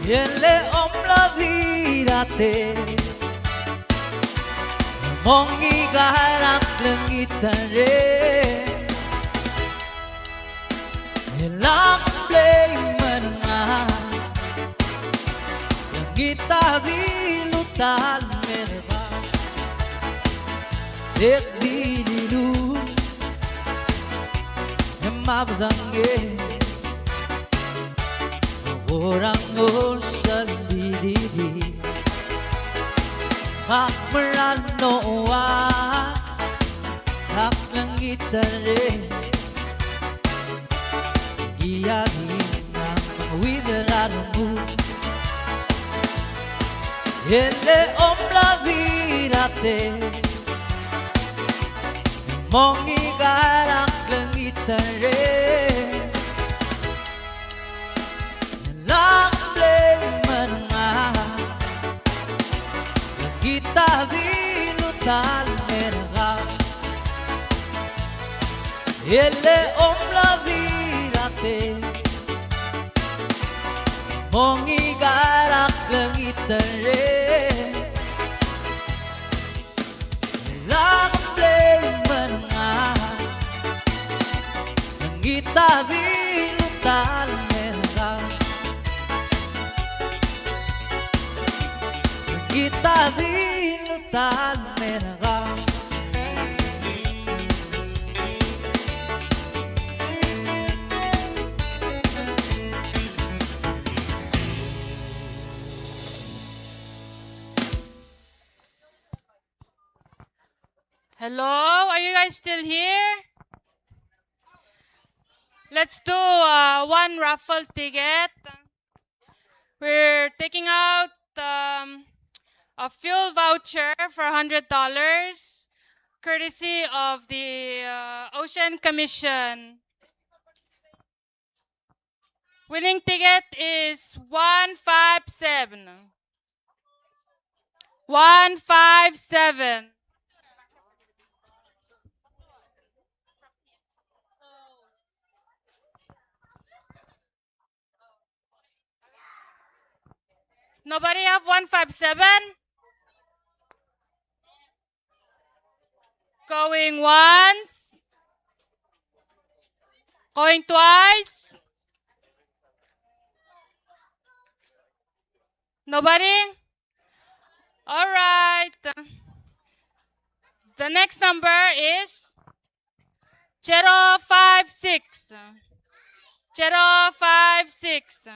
E le omlad er a tech, mong e kau a klengit er ngii. E lak blame er ngak, klengit a dilu el mer kau. Tek di dilu e mabedengei, orang lorsel di di di. Ak meral mo ua, ak klengit er ngii. Ia di ng uid er a rengul. E le omlad er a tech, mong e kau a klengit er ngii. E lak blame er ngak, klengit a dilu el mer kau. E le omlad er a tech, mong e kau a klengit er ngii. E lak blame er ngak, klengit a dilu el mer kau. Klengit a dilu el mer kau. Hello, are you guys still here? Let's do, uh, one raffle ticket. We're taking out, um, a fuel voucher for a hundred dollars, courtesy of the, uh, Ocean Commission. Winning ticket is one five seven. One five seven. Nobody have one five seven? Going once. Going twice. Nobody? All right. The next number is zero five six. Zero five six.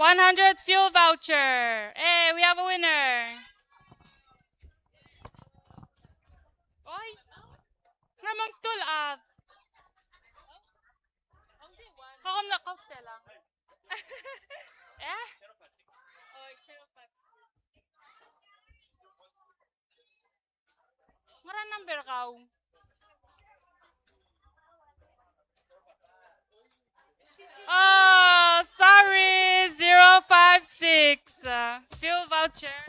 one hundred fuel voucher. Hey, we have a winner. Oi. Ramon Tulad. Kau mla kau tela. Eh? Oi, zero five six. Ngera number kau? Oh, sorry, zero five six. Uh, fuel voucher.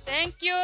Thank you.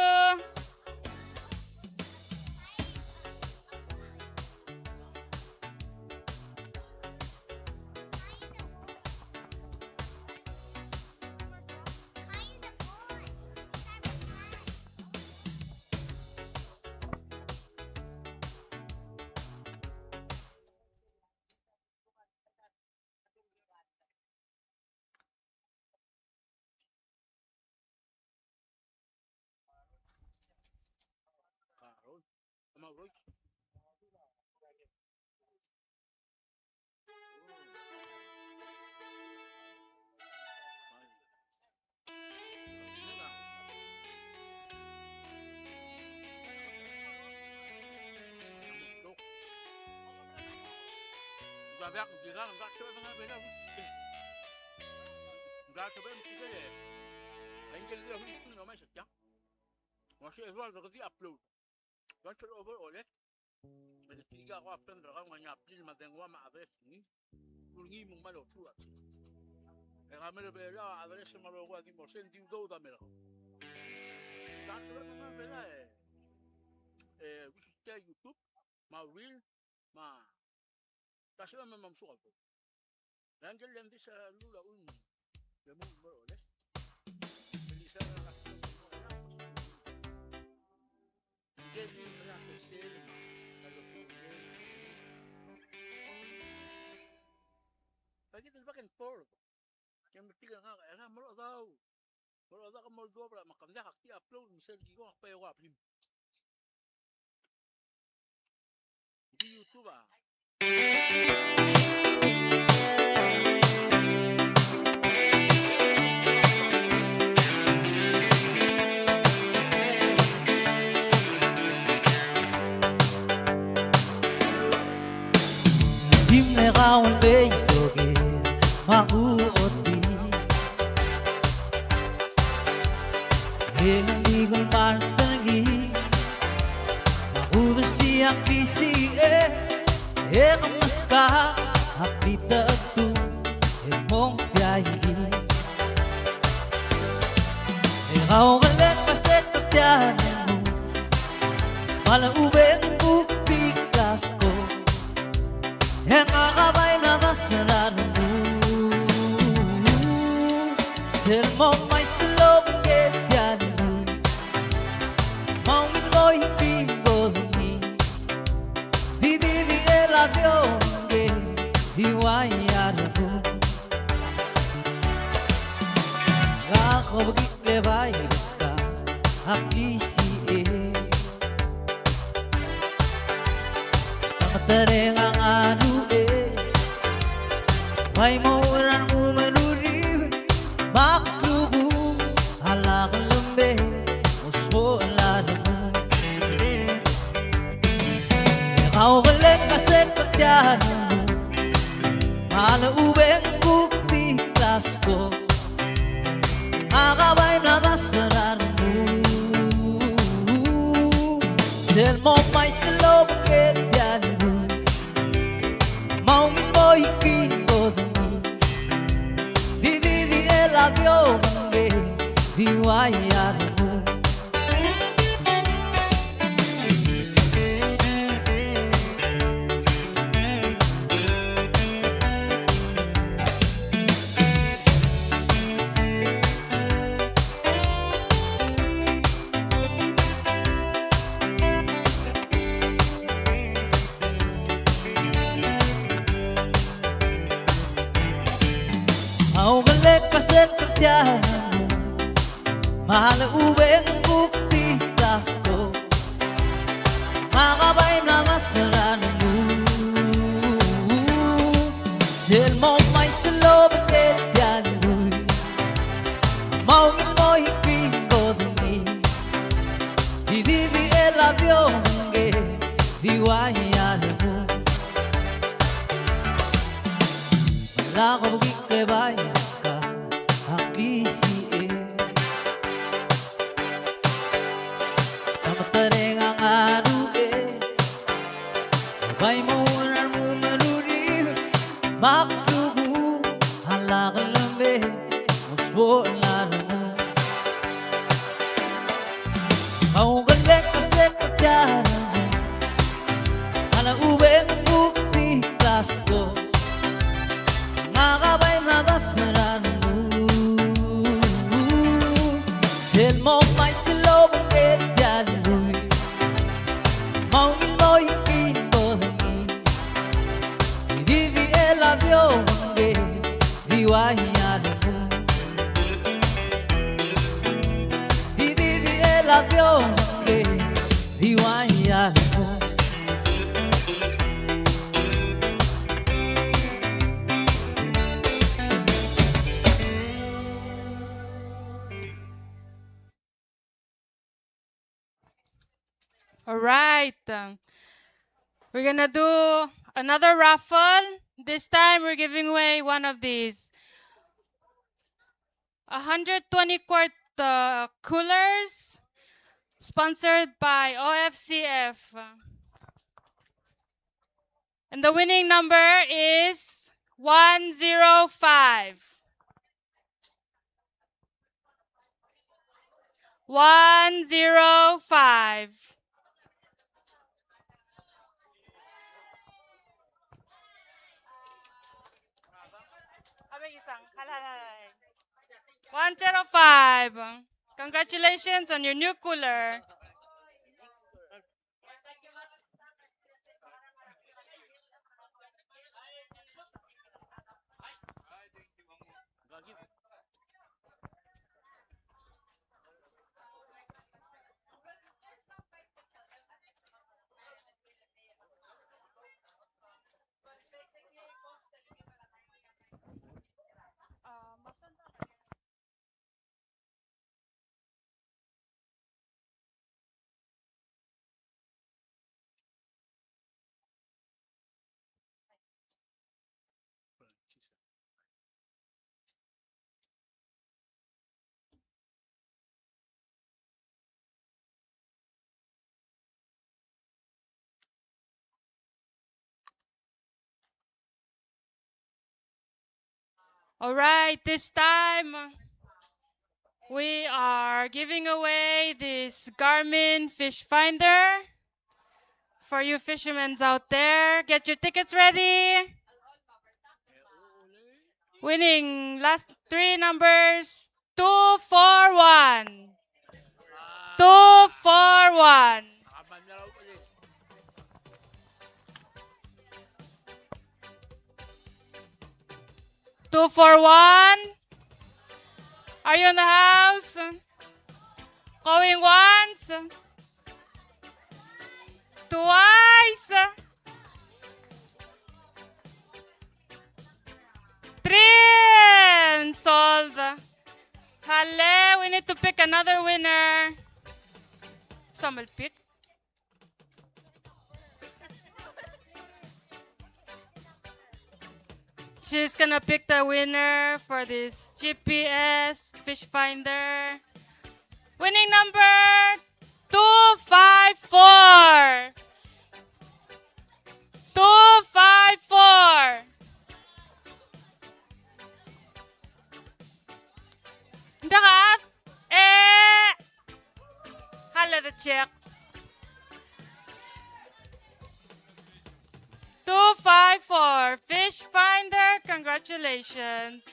Ng uaisei e Eduardo ke di upload. Ng uaisei el over ole. Me ng tirka ko a plan er kau, ng ngar er ngii a blil me a dengua me a address er ngii. Ng ngii me ng kmal otuar. E ng mera el Belau a address me a rokui a di mo send, di udoud a mera. Ng uaisei el Belau e, e, wisik a YouTube, me a reel, me a Ta sebechem me mosukau. Ng di sel lulul a ulm. Le mo mo ole. Ng di sel lulul a ulm. Ng di sel lulul a ulm. Ng di sel back and forth. Ke metik a ngak, e ng mo dau. Mo dau ke mo duobel a me ke diak a ki upload me sel ki ko ak bai ua blim. Di YouTube a. Di mle kau el mei toker me a kuotii. E ng di kmal telkib me a kudersii a klisichel, e ke meskak a klitechetul el mong tia el. E kau kelek a sek tia el mong, me a lechub e ng kuk di klasko. E ngak a bai mla dasa er a rengum. Sel mo mei sel obengkel tia el rengum. Me a ungil mo ikel bo dengii. Di di di el a di obengkel di ua ia rengum. Ngak a obekik le bai meskak a klisichel. Ng tereng a ngalek, bai mo er a rengum el ruriul, me a klukuk a lak lembei, mo smoch er a rengum. E kau kelek a sek tia el rengum, me a lechub e ng kuk di klasko. Ngak a bai mla dasa er a rengum. Sel mo mei sel obengkel tia el rengum. Me a ungil mo ikel bo dengii. Di di di el a di obengkel di ua ia rengum. Kau kelek a sek tia el rengum, me a lechub e ng kuk di klasko. Ngak a bai mla dasa er a rengum. Sel mo mei sel Ua ia lemu. Lak obengkek e bai ska a klisiich. Ka metereng a ngerung e bai mo er a remengeruul me ak dmu a lak leme mo suoch a lemu. Kau kelek a sek tia a la ubeng kuk di klasko. Ngak a bai mla dasang er a lemu. Sel mo mei sel obengkek tia el lluich. Mo ungil mo ikribong. Di di el a di obengkek. Di ua ia lemu. Di di di el a di obengkek. Di ua ia lemu. All right. We're gonna do another raffle. This time we're giving away one of these. A hundred twenty quart, uh, coolers, sponsored by O F C F. And the winning number is one zero five. One zero five. One zero five. Congratulations on your new cooler. All right, this time we are giving away this Garmin Fish Finder for you fishermen out there. Get your tickets ready. Winning last three numbers, two four one. Two four one. Two four one. Are you in the house? Going once. Twice. Three and sold. Hale, we need to pick another winner. Someone pick. She's gonna pick the winner for this G P S fish finder. Winning number two five four. Two five four. Dakat. Eh. Hale the check. Two five four. Fish finder, congratulations.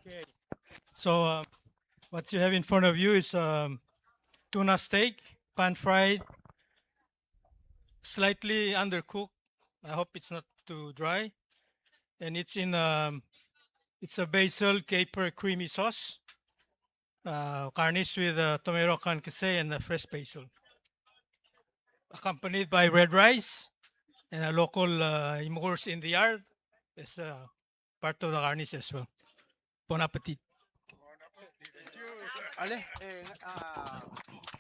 Okay. So, uh, what you have in front of you is, um, tuna steak, pan fried, slightly undercooked. I hope it's not too dry. And it's in, um, It's a basil caper creamy sauce, uh, garnished with, uh, tomato kan kesei and the fresh basil. Accompanied by red rice and a local, uh, imukurs in the yard as, uh, part of the garnish as well. Bon appetit. Ale, e, a,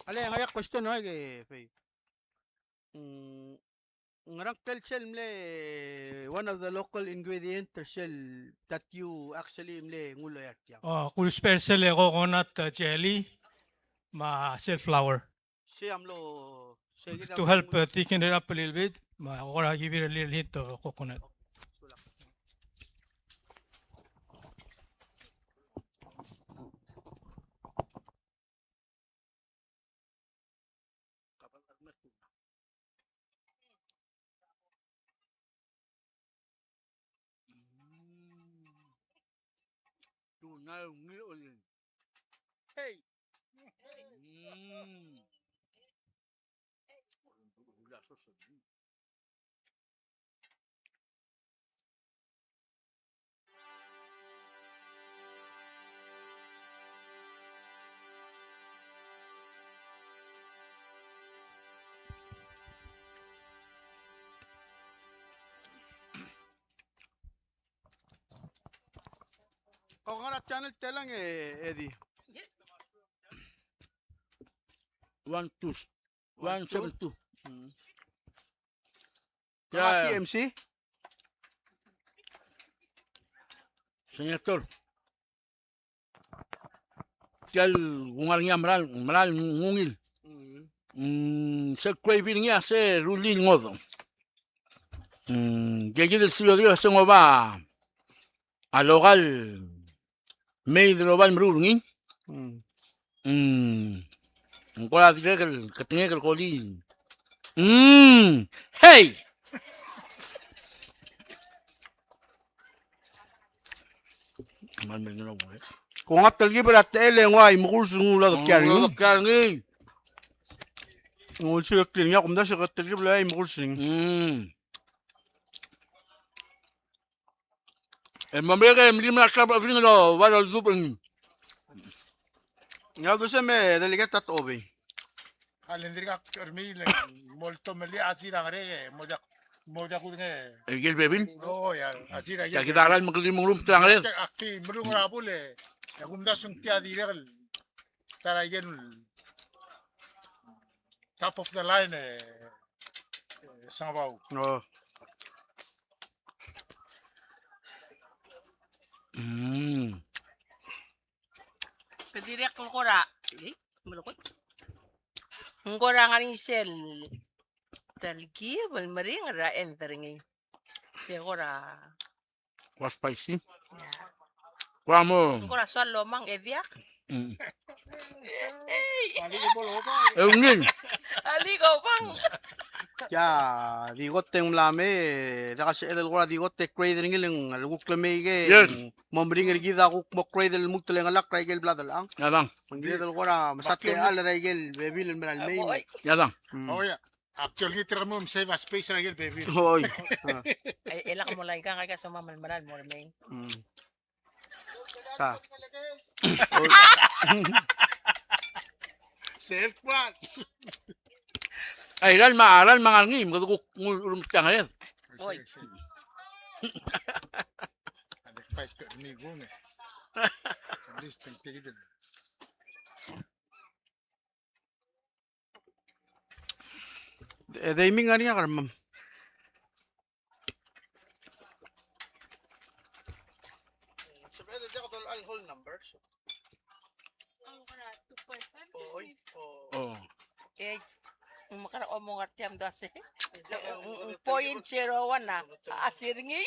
ale, ngar er ngii a question, no, ke, Fei. Mm, ngerang tel sel mle one of the local ingredient er sel that you actually mle nguu el loia er tiang? Oh, kuk special e coconut, uh, jelly, me a sel flour. Se a mlo, se kid a to mlo help, nguu, uh, thicken it up a little bit. Me a kora give it a little hint of coconut. Hey. Mm. Kau ngar er a channel telang e, Eddie? One two, one seven two. Mm. Kau a T M C? Senator. Tia el kungar er ngii a meral, meral ng ungil. Mm. Mm, se el gravy er ngii a se rullii el ngodech. Mm, ngike kid el studio di a se ng oba a local made el oba el meruul er ngii. Mm. Mm. Ng kora dirrek el ketengek el kolii. Mm. Hey! Kuk ngar telkib er a techel e ng ua imukurs el nguu el odekial er ngii. Nguu el odekial er ngii. Ng ulsiu el kid er ngii a kumdasu e ke telkib el ua imukurs er ngii. Mm. E mo merek e melim er a klab er ngii el oba el oldubech er ngii. Ng uldasu me delegate a Tobei. A le ng dirkak er mei le mo oltomelii a sir a ngerek e mo diak, mo diak kudengei. Aike el bebil? O, ia, a sir a. Tia kid a ralm el mekedim el ngurumtel a ngerek. Ak di melung er a bul e, e kumdasu ng tia dirrek el ta er aike el top of the line e, e Sengebau. O. Mm. Ke dirrek el kora, e, melekoi. Ng kora ngar er ngii sel telkib el meringel er a end er ngii. Se kora Kua spicy. Kua mo. Ng kora soal lomang e diak. Mm. E ungil. Alii ko bang. Ia, di kot e ng mla mei, e diak a sebeched el kora di kot e grade er ngii el ng kuk lemei ke. Yes. Mo meringel er kid a kuk mo grade el lmuut el chengelakl er aike el bla delechang. Ia dang. Me ng kired el kora mesa techall er aike el bebil el mera el mei. Ia dang. Mm. O ia. Actually, ngii tirka mo save a space er a ikel bebil. Oi. E, e lak mo lai kang aika soam a melemera el mo remei. Mm. Ta. Sel kual. Ai, ral ma, ral ma ngar ngii, me kede kuk nguu el urumtang er. Oi. Oi. Ade kait ke ni gung e. At least tang tigidel. E de iming ngar er ngii a kermam. O. E, ng mekera omong er tiang dua se. Point zero one a, a sir ngii.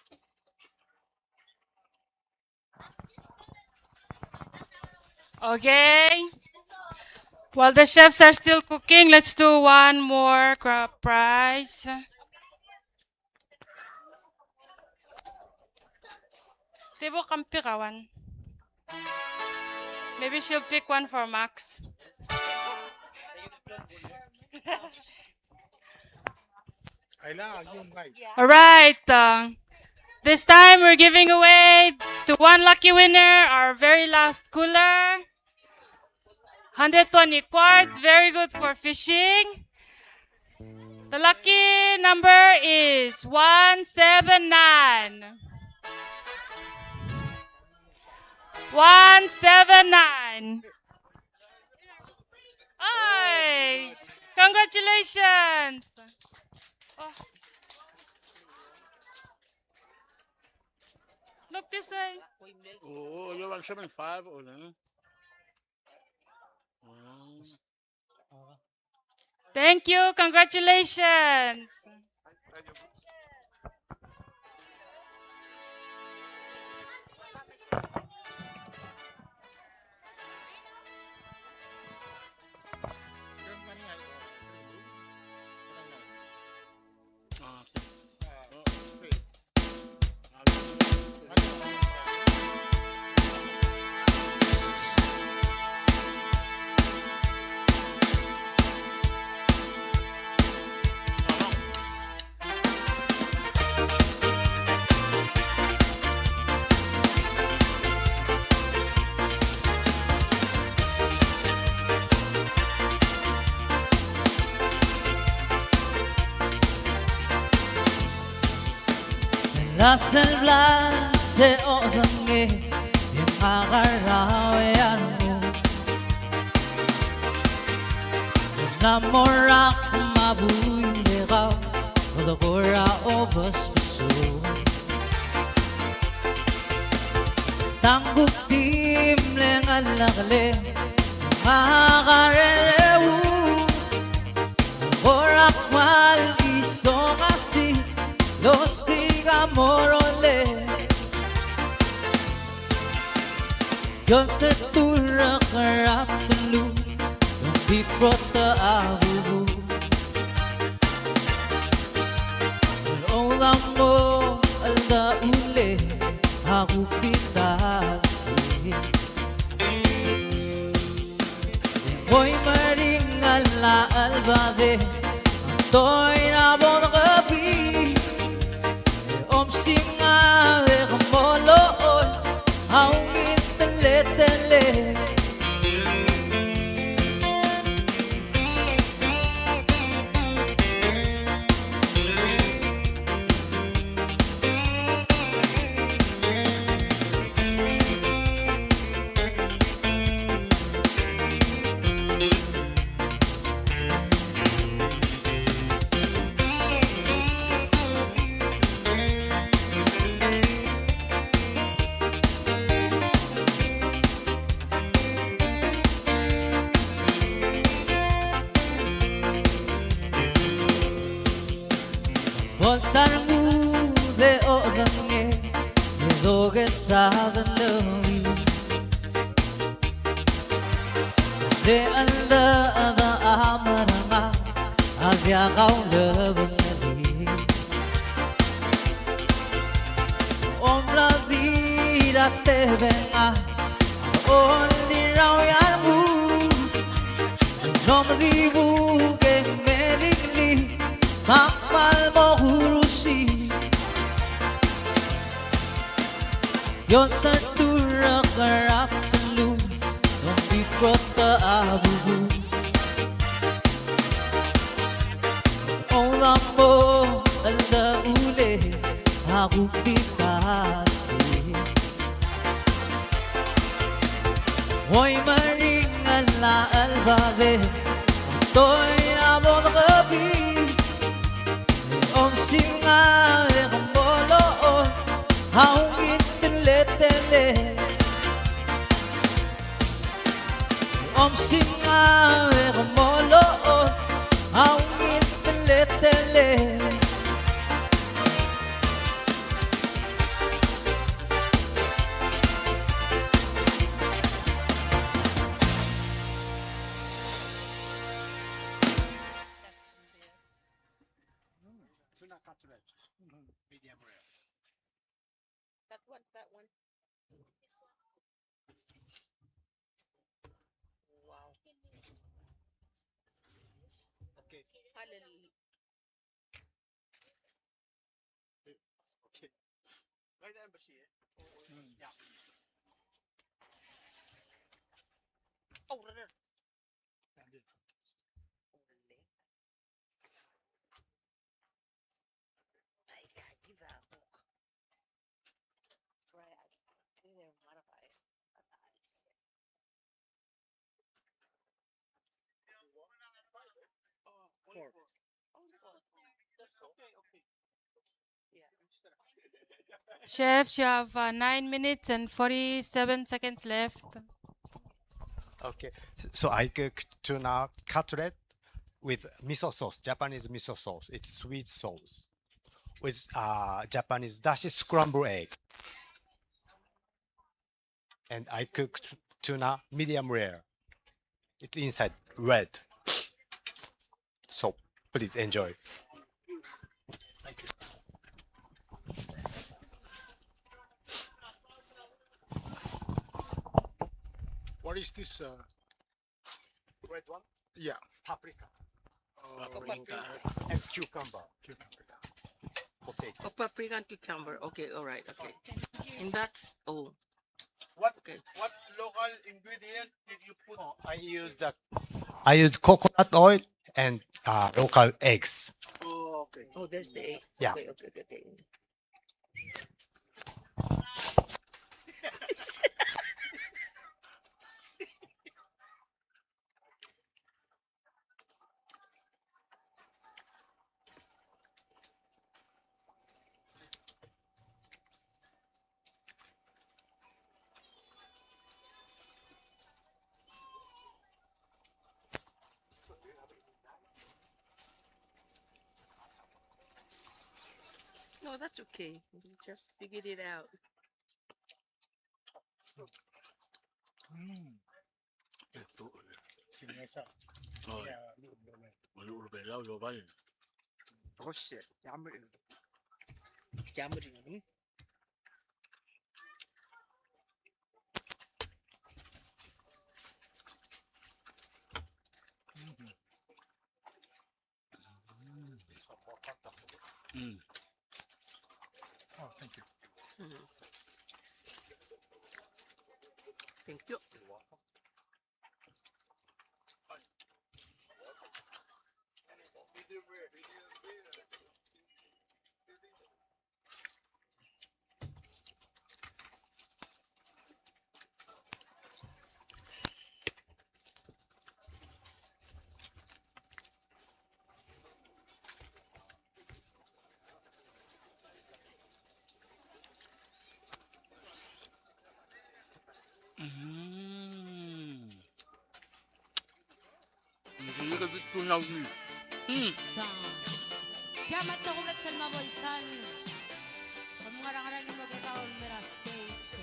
Okay. While the chefs are still cooking, let's do one more gra-, prize. Tebo, come pick a one. Maybe she'll pick one for Max. All right. Uh, this time we're giving away to one lucky winner our very last cooler. Hundred twenty quarts, very good for fishing. The lucky number is one seven nine. One seven nine. Ay! Congratulations! Oh. Look this way. Oh, you're one seven five, oh, then. Mm. Thank you. Congratulations. Ng sel bla se odengei e ng ngar er a ureor. Ng mo er a kuk me a buil er kau, kede kora obesbesul. Tang kuk di mle ngelekel e ng ngar er a ureor. Kora kmal isong a si losiik a mo rolel. Kiotel turak er a beluu, ng di prota a bubu. Oudamo el da ule a kuk di ta si. Ngoi meringel a chelbadel, a toir a bo dekebii. Om singa e ke mo lool a ungil teletelel. Bo lta rengud e odengei e dokes a deleuiu. Te cheldechedech a merengad a diak a ulebengelii. Omla di er a tebengel a oldirau a rengud. Ng di buk e meringel me a kmal mo kurusii. Kiotel turak er a beluu, ng di prota a bubu. Oudamo el da ule a kuk di ta si. Ngoi meringel a chelbadel, a toir a bo deke Cutlet. Medium rare. That one, that one. Wow. Okay. Hallelujah. Okay. Right there, Bashir. Mm. Yeah. Oh, right there. Four. Chefs, you have, uh, nine minutes and forty-seven seconds left. Okay, so I cook tuna cutlet with miso sauce, Japanese miso sauce. It's sweet sauce with, uh, Japanese dashi scrambled egg. And I cook t-, tuna medium rare. It's inside red. So please enjoy. Thank you. What is this, uh, red one? Yeah. Paprika. Oh, paprika. And cucumber. Cucumber. Potato. Oh, paprika and cucumber. Okay, all right, okay. And that's, oh. What, okay, what local ingredient did you put? Oh, I use the, I use coconut oil and, uh, local eggs. Oh, okay. Oh, there's the egg. Yeah. Okay, okay, okay, okay. No, that's okay. We just figured it out. Mm. Ito. Sinesa. Oh. Yeah, a little bit. A little bit. Oh, shit. Yummy. Yummy. Mm. Oh, thank you. Mm. Thank you. Mm. Sa. Tia me a tekoi el sel mo bo el sal. Kom ngar er a ngar er a ngii me ke kau el mei er a stage.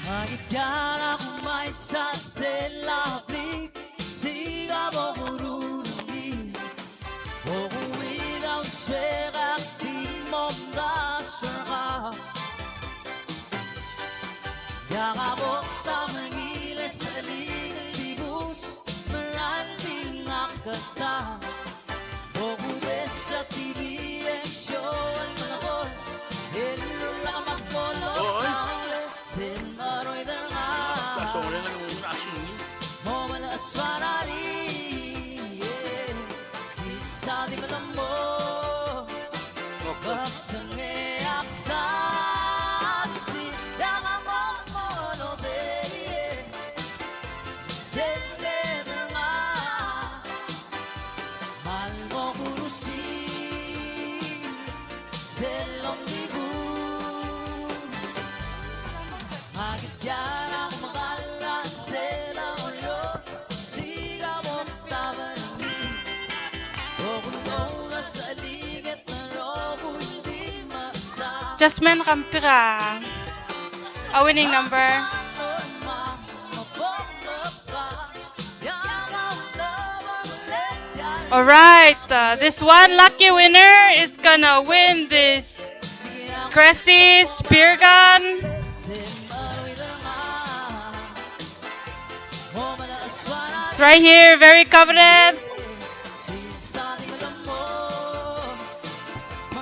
Aki tia er a kumes a sel a blik, siik a bo kururungii. Bo kuuid a uaisei e ak di momdasu er kau. Diak a bo kdam er ngii el sel di el dibus, me a raldi ngak a ta. Bo kubes a T V e ng show el melekoi, el rullak me a kbolok. Oi, oi. Sel meroid er ngak. Mo melechesuar a ri, e. Sils a di melembo. Kebsengei a ksabsi, e a mo mo lobei, e. Sel kede ngak, kmal mo kurusii, sel omdibus. Aki tia er a mekall a Just men kang pick a, a winning number. All right, uh, this one lucky winner is gonna win this Cressy spear gun. It's right here, very coveted.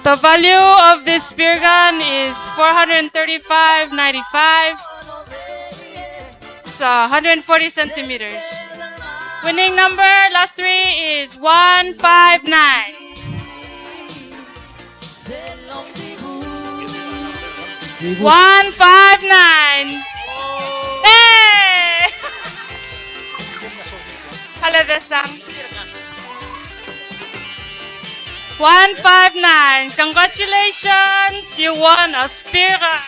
The value of this spear gun is four hundred thirty-five ninety-five. It's a hundred forty centimeters. Winning number, last three, is one five nine. One five nine. Hey! Hello, Besang. One five nine. Congratulations, you won a spear gun.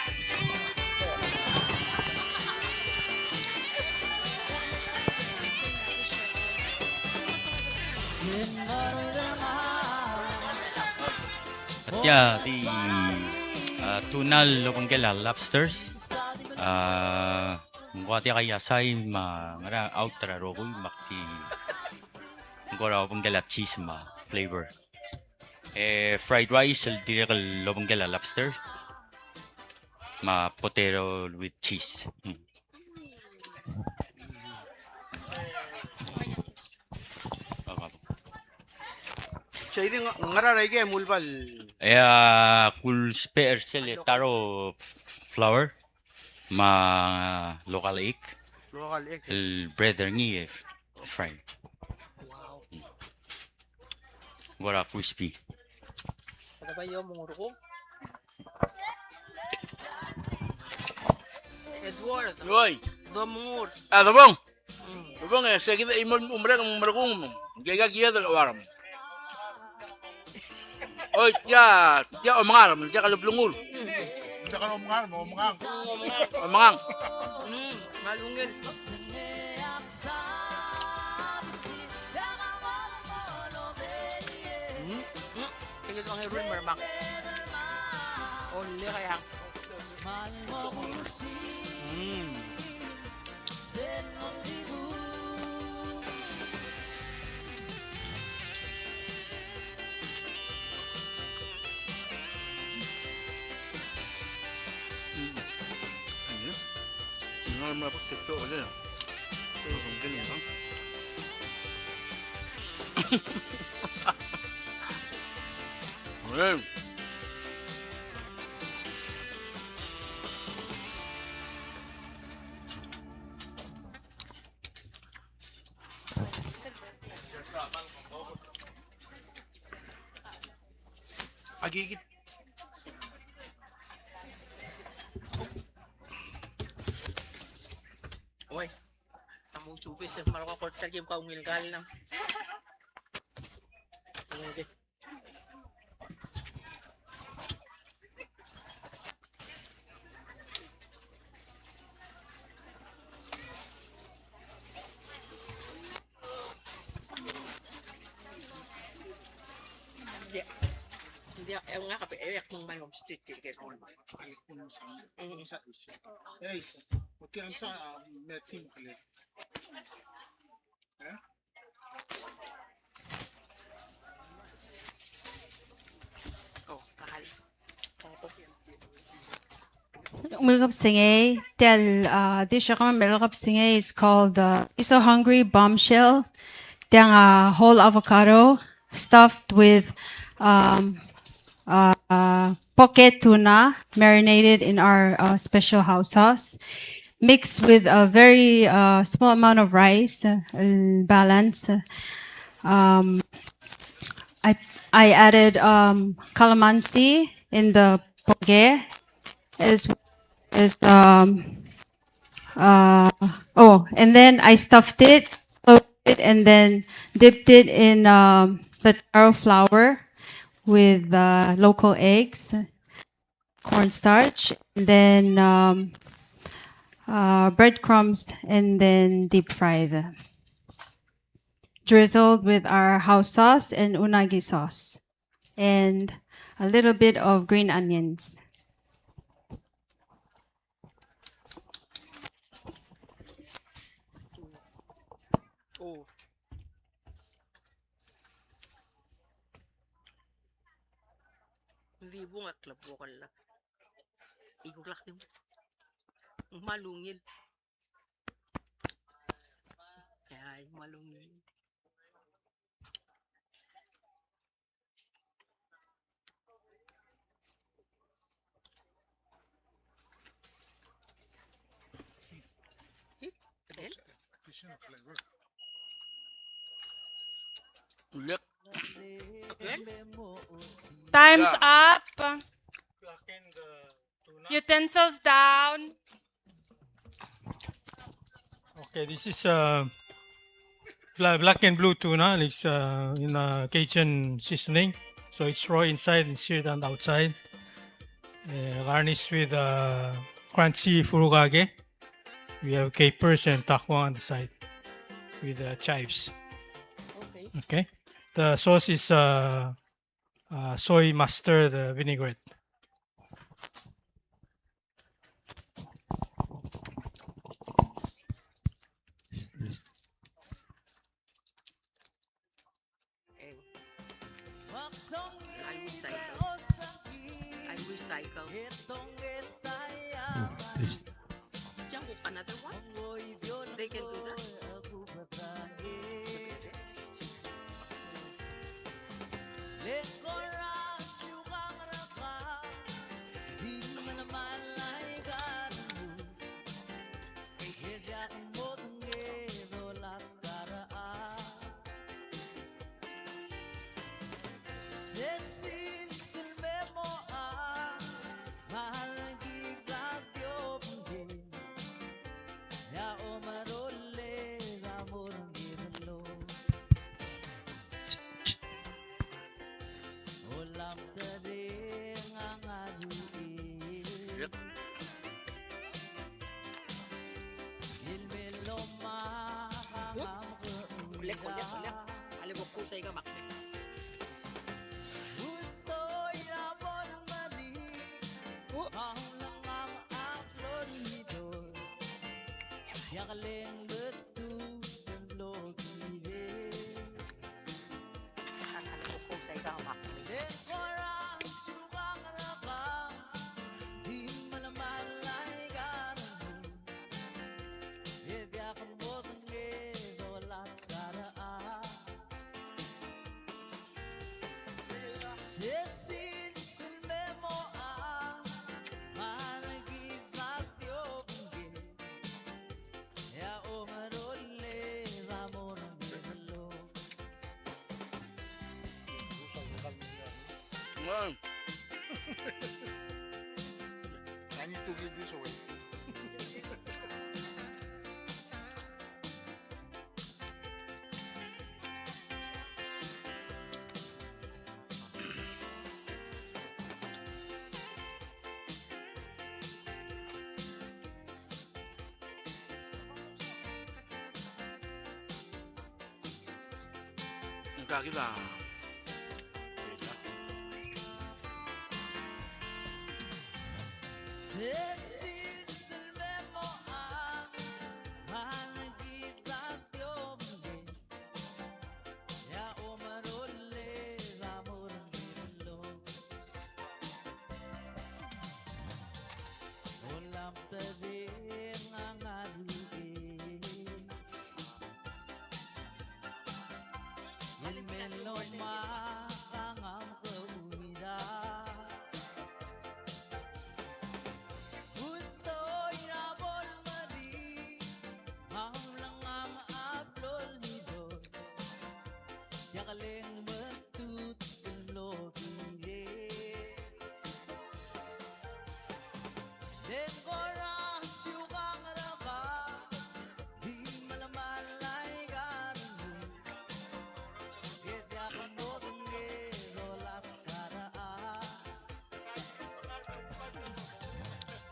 Tia di, a, tuna el obengkel a lobsters. A, ng ko a diak a iasai me a ngera out er a rokui me ak di ng ko er a obengkel a cheese me a flavor. E fried rice el dirrek el obengkel a lobster me a potato with cheese. Mm. Sei di ng-, ngera er a ike e mulbal? E a kulsbech er sel taro f-, flour me a local egg. Local egg. El bread er ngii e f-, fry. Wow. Ng ko er a crispy. Ada ba yo mengurung? Edward. Oi. Domengur. A, dobong. Mm. Dobong e, se kid a chimo el merek, merek ng, ke ka kiad el uarm. Oi, tia, tia omengar, tia ka leblengur. Tia ka omengar, omengar. Omengar. Mm, malungil. Mm, mm. Tingil ang heroin, mermak. Only kaya. Mm. Mm. Ano? Ano, mermak ito, ano? Ang ganun, ha? Ayan. Agigit. Oi. Amu supis, maro ka kortar kim ka ungil gal na. Ungil. Dia, dia, eh, ngak apa, eh, ngak mau main street, kira-kira. Mm. Eh, oke, ang sa, ah, meeting, eh. Milkop singei, tia el, uh, dish er kemam el milkop singei is called, uh, Iso Hungry Bombshell. Tiang a whole avocado stuffed with, um, uh, poke tuna marinated in our, uh, special house sauce, mixed with a very, uh, small amount of rice, uh, balance. Um, I, I added, um, calamansi in the poke, as, as, um, Uh, oh, and then I stuffed it, closed it, and then dipped it in, um, the taro flour with, uh, local eggs, cornstarch, and then, um, uh, breadcrumbs, and then deep fried. Drizzled with our house sauce and unagi sauce, and a little bit of green onions. Di bung a klebukl. Ikuklak di bung. Ng kmal ungil. Ai, ng kmal ungil. Again? Ulit. Again? Time's up. Utensils down. Okay, this is, uh, bla-, blackened blue tuna. It's, uh, in, uh, Cajun seasoning. So it's raw inside and seared on the outside. Uh, garnished with, uh, crunchy furikake. We have capers and takuang on the side with, uh, chives. Okay. Okay. The sauce is, uh, uh, soy mustard, uh, vinaigrette. I recycle. I recycle. Another one? They can do that. Yep. Ulit, ulit, ulit. Ale ko kusai ka mak. I need to give this away. Ng kaki la.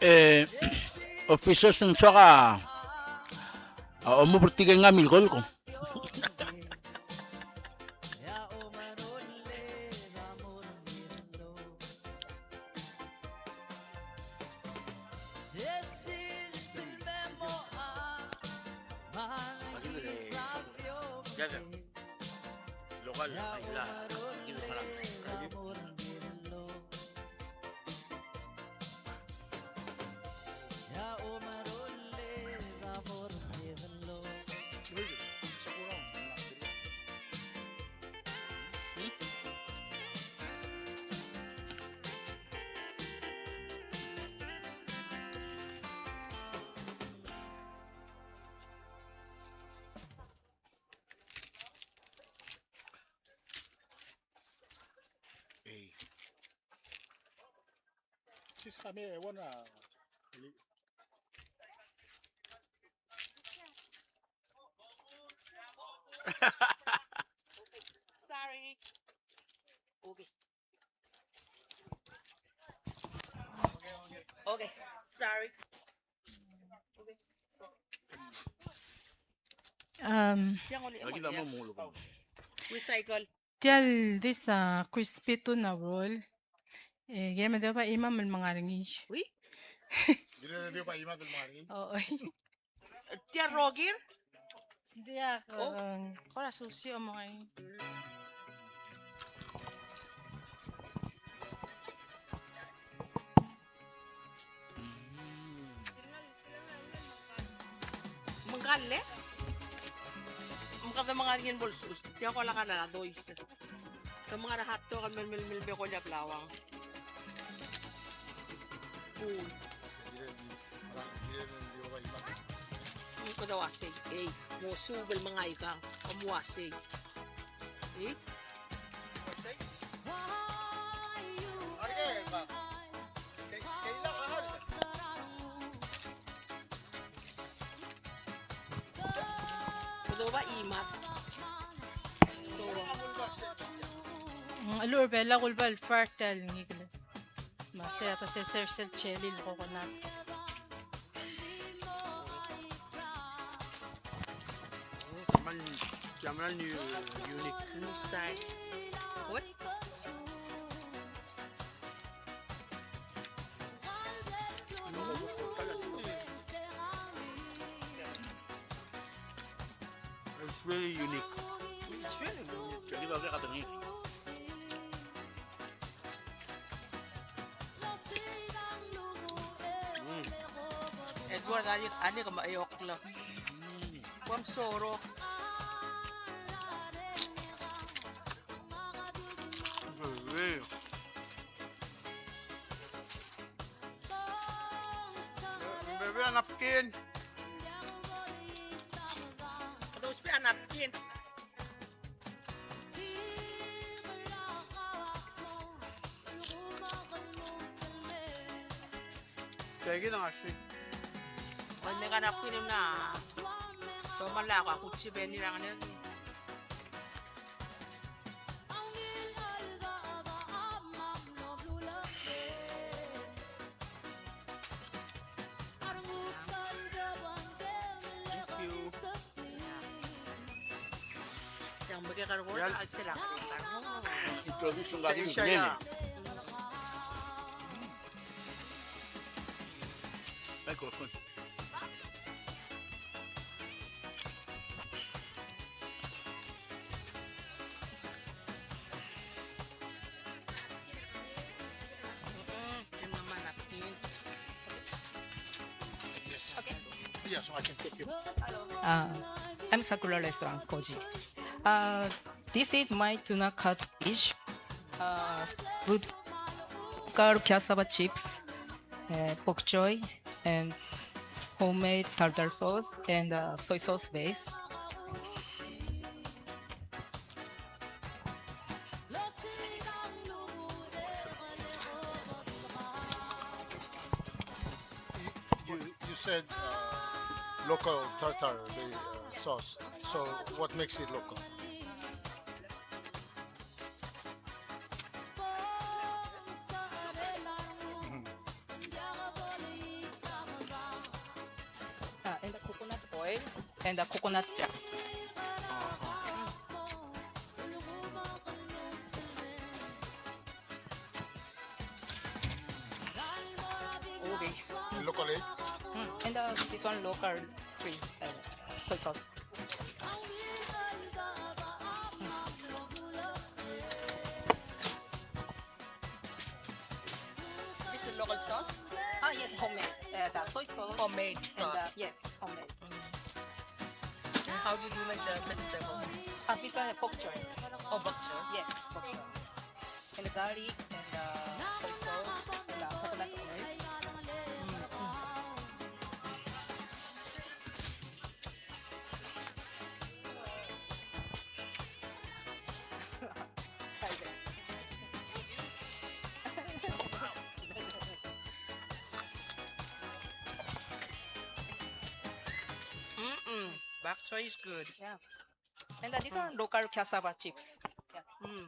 E, officers ng soak a, a, omub er tirke el ngar er a milkolk. Lokal, ay, la, kilo, marang. Tis kami, eh, wan, ah, sorry. Okay. Okay, sorry. Um, recycle. Tia el this, uh, crispy tuna roll. E, ke me di oba chimam el menga er ngii. Ui? Ke di oba chimam el menga er ngii? Oo. Tia rokir? Diak, oh, kora sushi mo ngai. Mengkal e? Mengkal e menga er ngii el bo lsuus. Tia ko lak a dois. Ke menga er a hot dog el mel, mel, mel bek el blauang. Ui. Kede uasei, ei, mo suub el menga ikang, kom uasei. Ei? Kede oba chimad. So, mm, a lechub e a kuleba el fart el ngii el. Me sei a ta se sel, sel chili el coconut. Tia mera el, tia mera el new, unique. New style. What? It's really unique. It's really unique. Mm. Edward, ani, ani ke me eokl. Mm. Kom soro. Bebe a napkin. Kede ousbech a napkin. Oi, me a napkin e ng mla. Tomall a kutsi beni er a ngeleked. Thank you. Introduce ng galing. Microphone. Yes. Okay. Yes, I can take you. Uh, I'm Sakura Restaurant, Koji. Uh, this is my tuna cuts dish. Uh, with curry cassava chips, uh, bok choy, and homemade tartar sauce and, uh, soy sauce base. You, you said, uh, local tartar, the, uh, sauce. So what makes it local? Ah, and the coconut oil and the coconut milk. Okay. Local, eh? Mm. And, uh, this one local free, uh, soy sauce. This is local sauce? Ah, yes, homemade. Uh, the soy sauce. Homemade sauce. And, uh, yes, homemade. Mm. And how do you make the vegetable? Uh, this one, pork choy. Oh, bok choy? Yes, pork choy. And the garlic and, uh, soy sauce and, uh, coconut oil. Mm, mm. Tastes good. Yeah. And then these are local cassava chips. Yeah. Mm.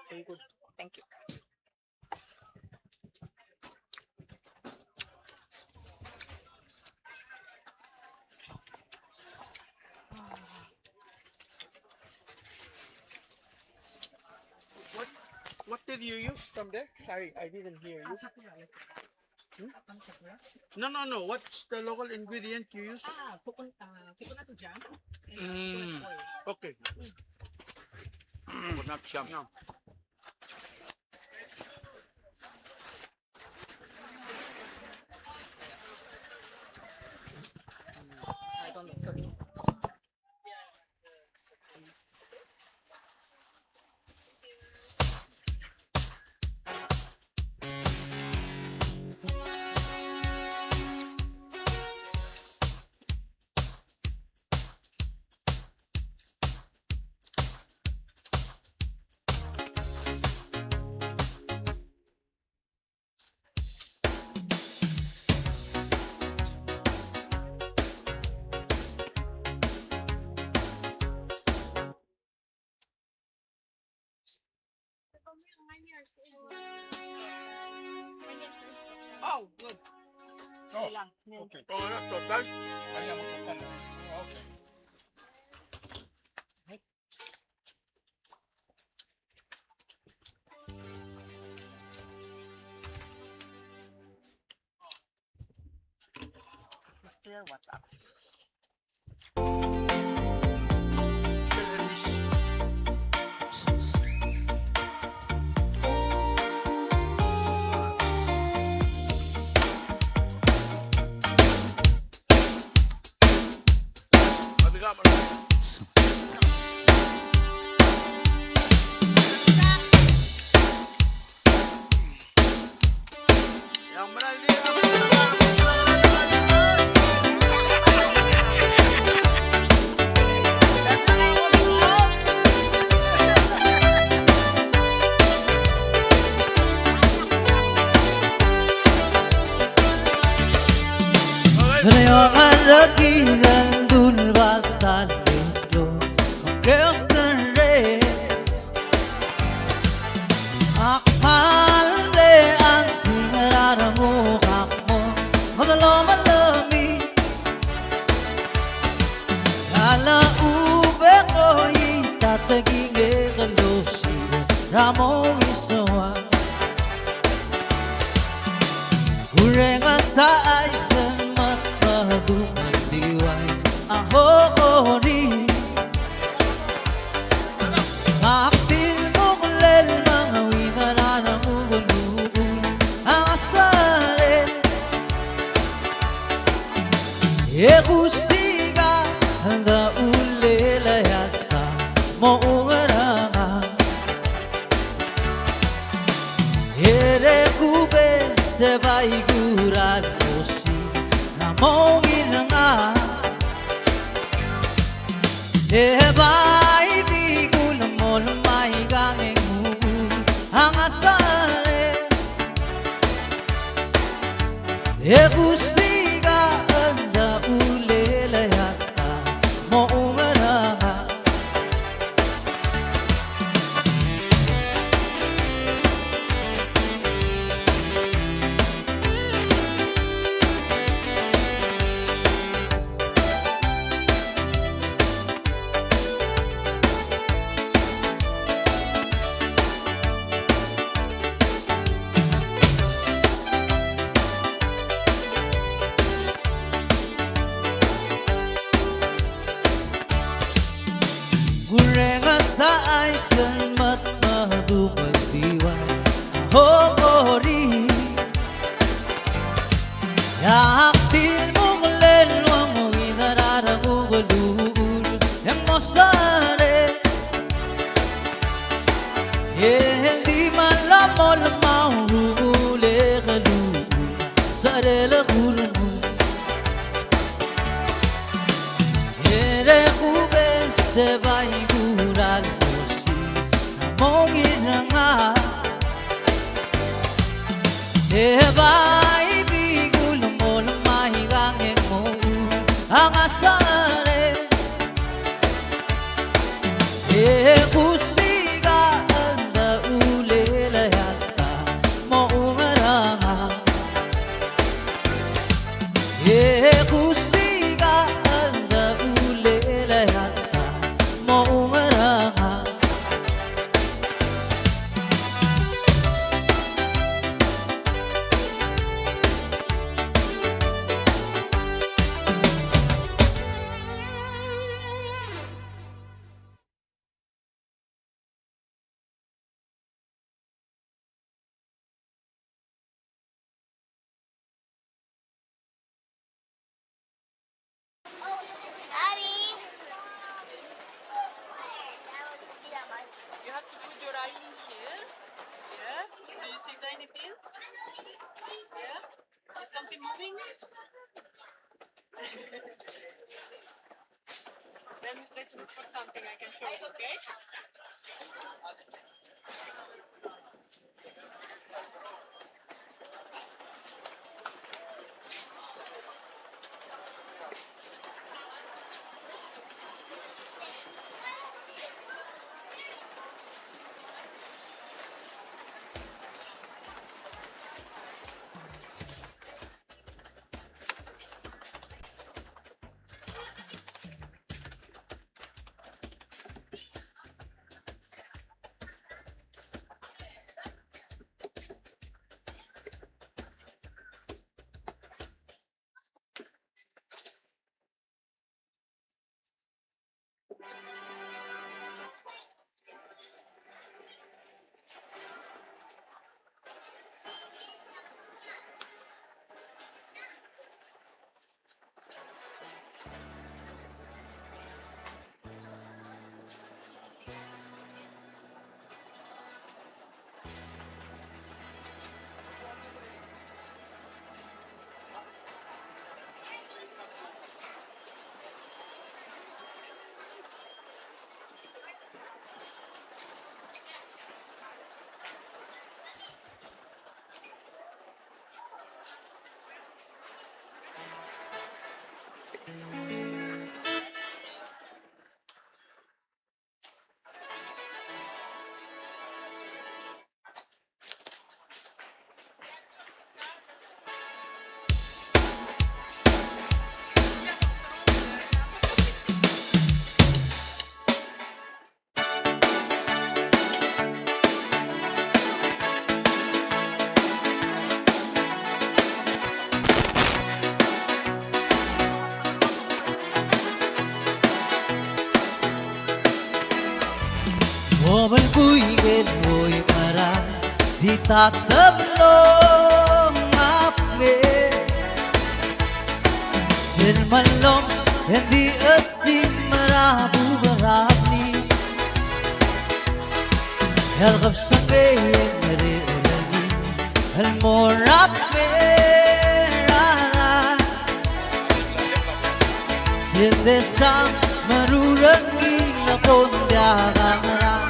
Very good. Thank you. What, what did you use from there? Sorry, I didn't hear you. Hmm? No, no, no. What's the local ingredient you use? Ah, coconut, uh, coconut jam and, uh, coconut oil. Mm. Okay. Coconut jam. Yeah. I don't know. Sorry. Oh, good. Oh, okay. Oh, that's okay. Oh, okay. Daddy. You have to put your eye in here. Yeah. Do you see tiny pins? Yeah. Is something moving? Let me try to look for something I can show you, okay? Obelkuikel oimerang di ta teblo ngapnge. Sel mellomes e ng di osimer a buberabli. El kebesengei e ng merelii el mo er a mera. Sel desang merurengii el kmo ng diak a ngerang.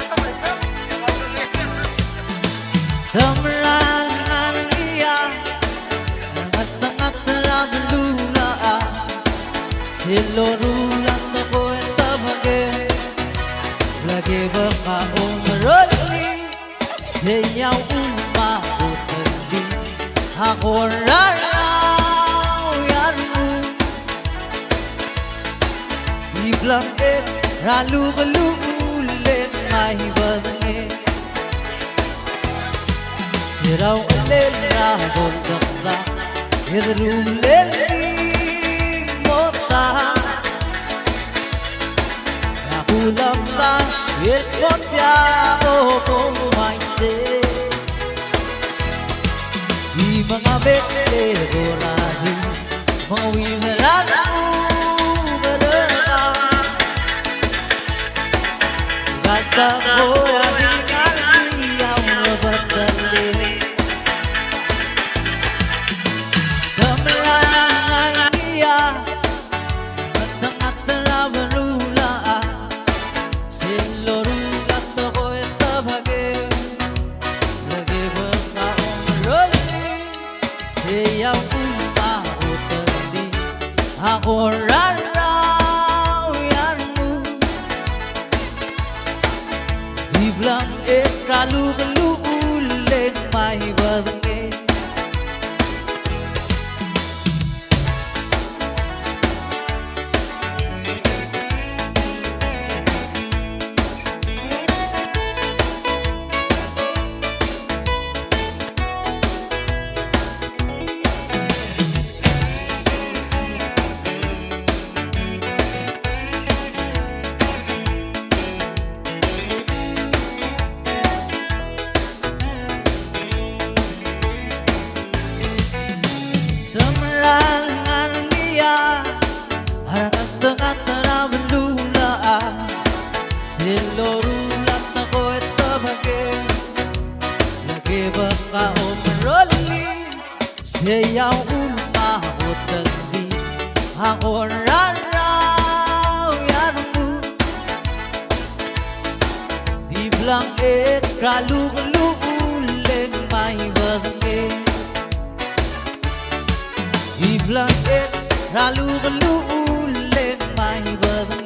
Te mera el ngar er ngii a ngetengat er a beluulechad. Sel loruul a tekoi e te beker, lak e bek a omerolii. Sei a uchul me a otelii a kora rrau a rengum. Di blanket er a lukeluul e ng mai bedengei. Sel uchelel er a doldak e de rulelii mo ta. A kulemdasu el kmo tia o ko uaisei. Di mengamech e kora di mengeuid er a rengum er a. Kata ko a di ngar er ngii a ulebetelel. Te mera el ngar er ngii a ngetengat er a beluulechad. Sel loruul a tekoi e te beker, lak e bek a omerolii. Sei a uchul me a otelii a kora rrau a rengum. Di blanket er a lukeluul e ng mai bedengei. Ulam na koetobek e, lak e bek a omerolli, sei a uchul me a kot el di a kora rrau a rengul. Di blanket er a lukelukel e ng mai bedengel. Di blanket er a lukelukel e ng mai bedengel.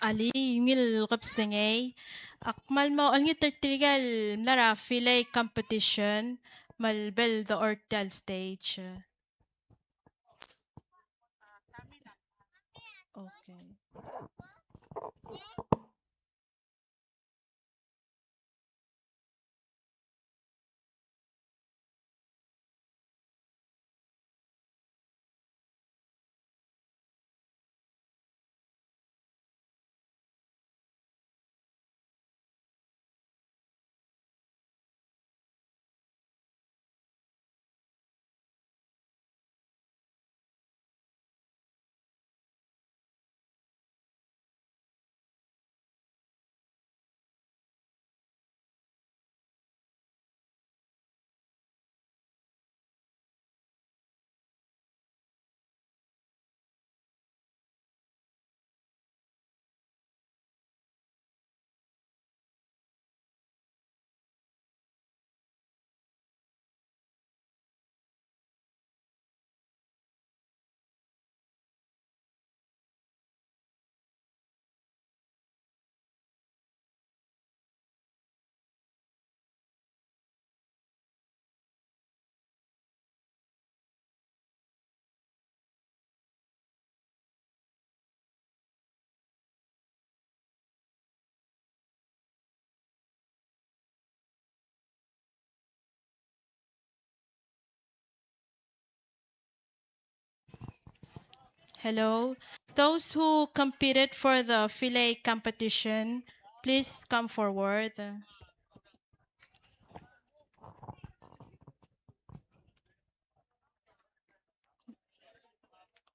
Alii, ungil kebesengei. Ak kmal mo olengit er tirke el mla er a filei competition me a lebo el dechor tia el stage. Okay. Hello. Those who competed for the fillet competition, please come forward.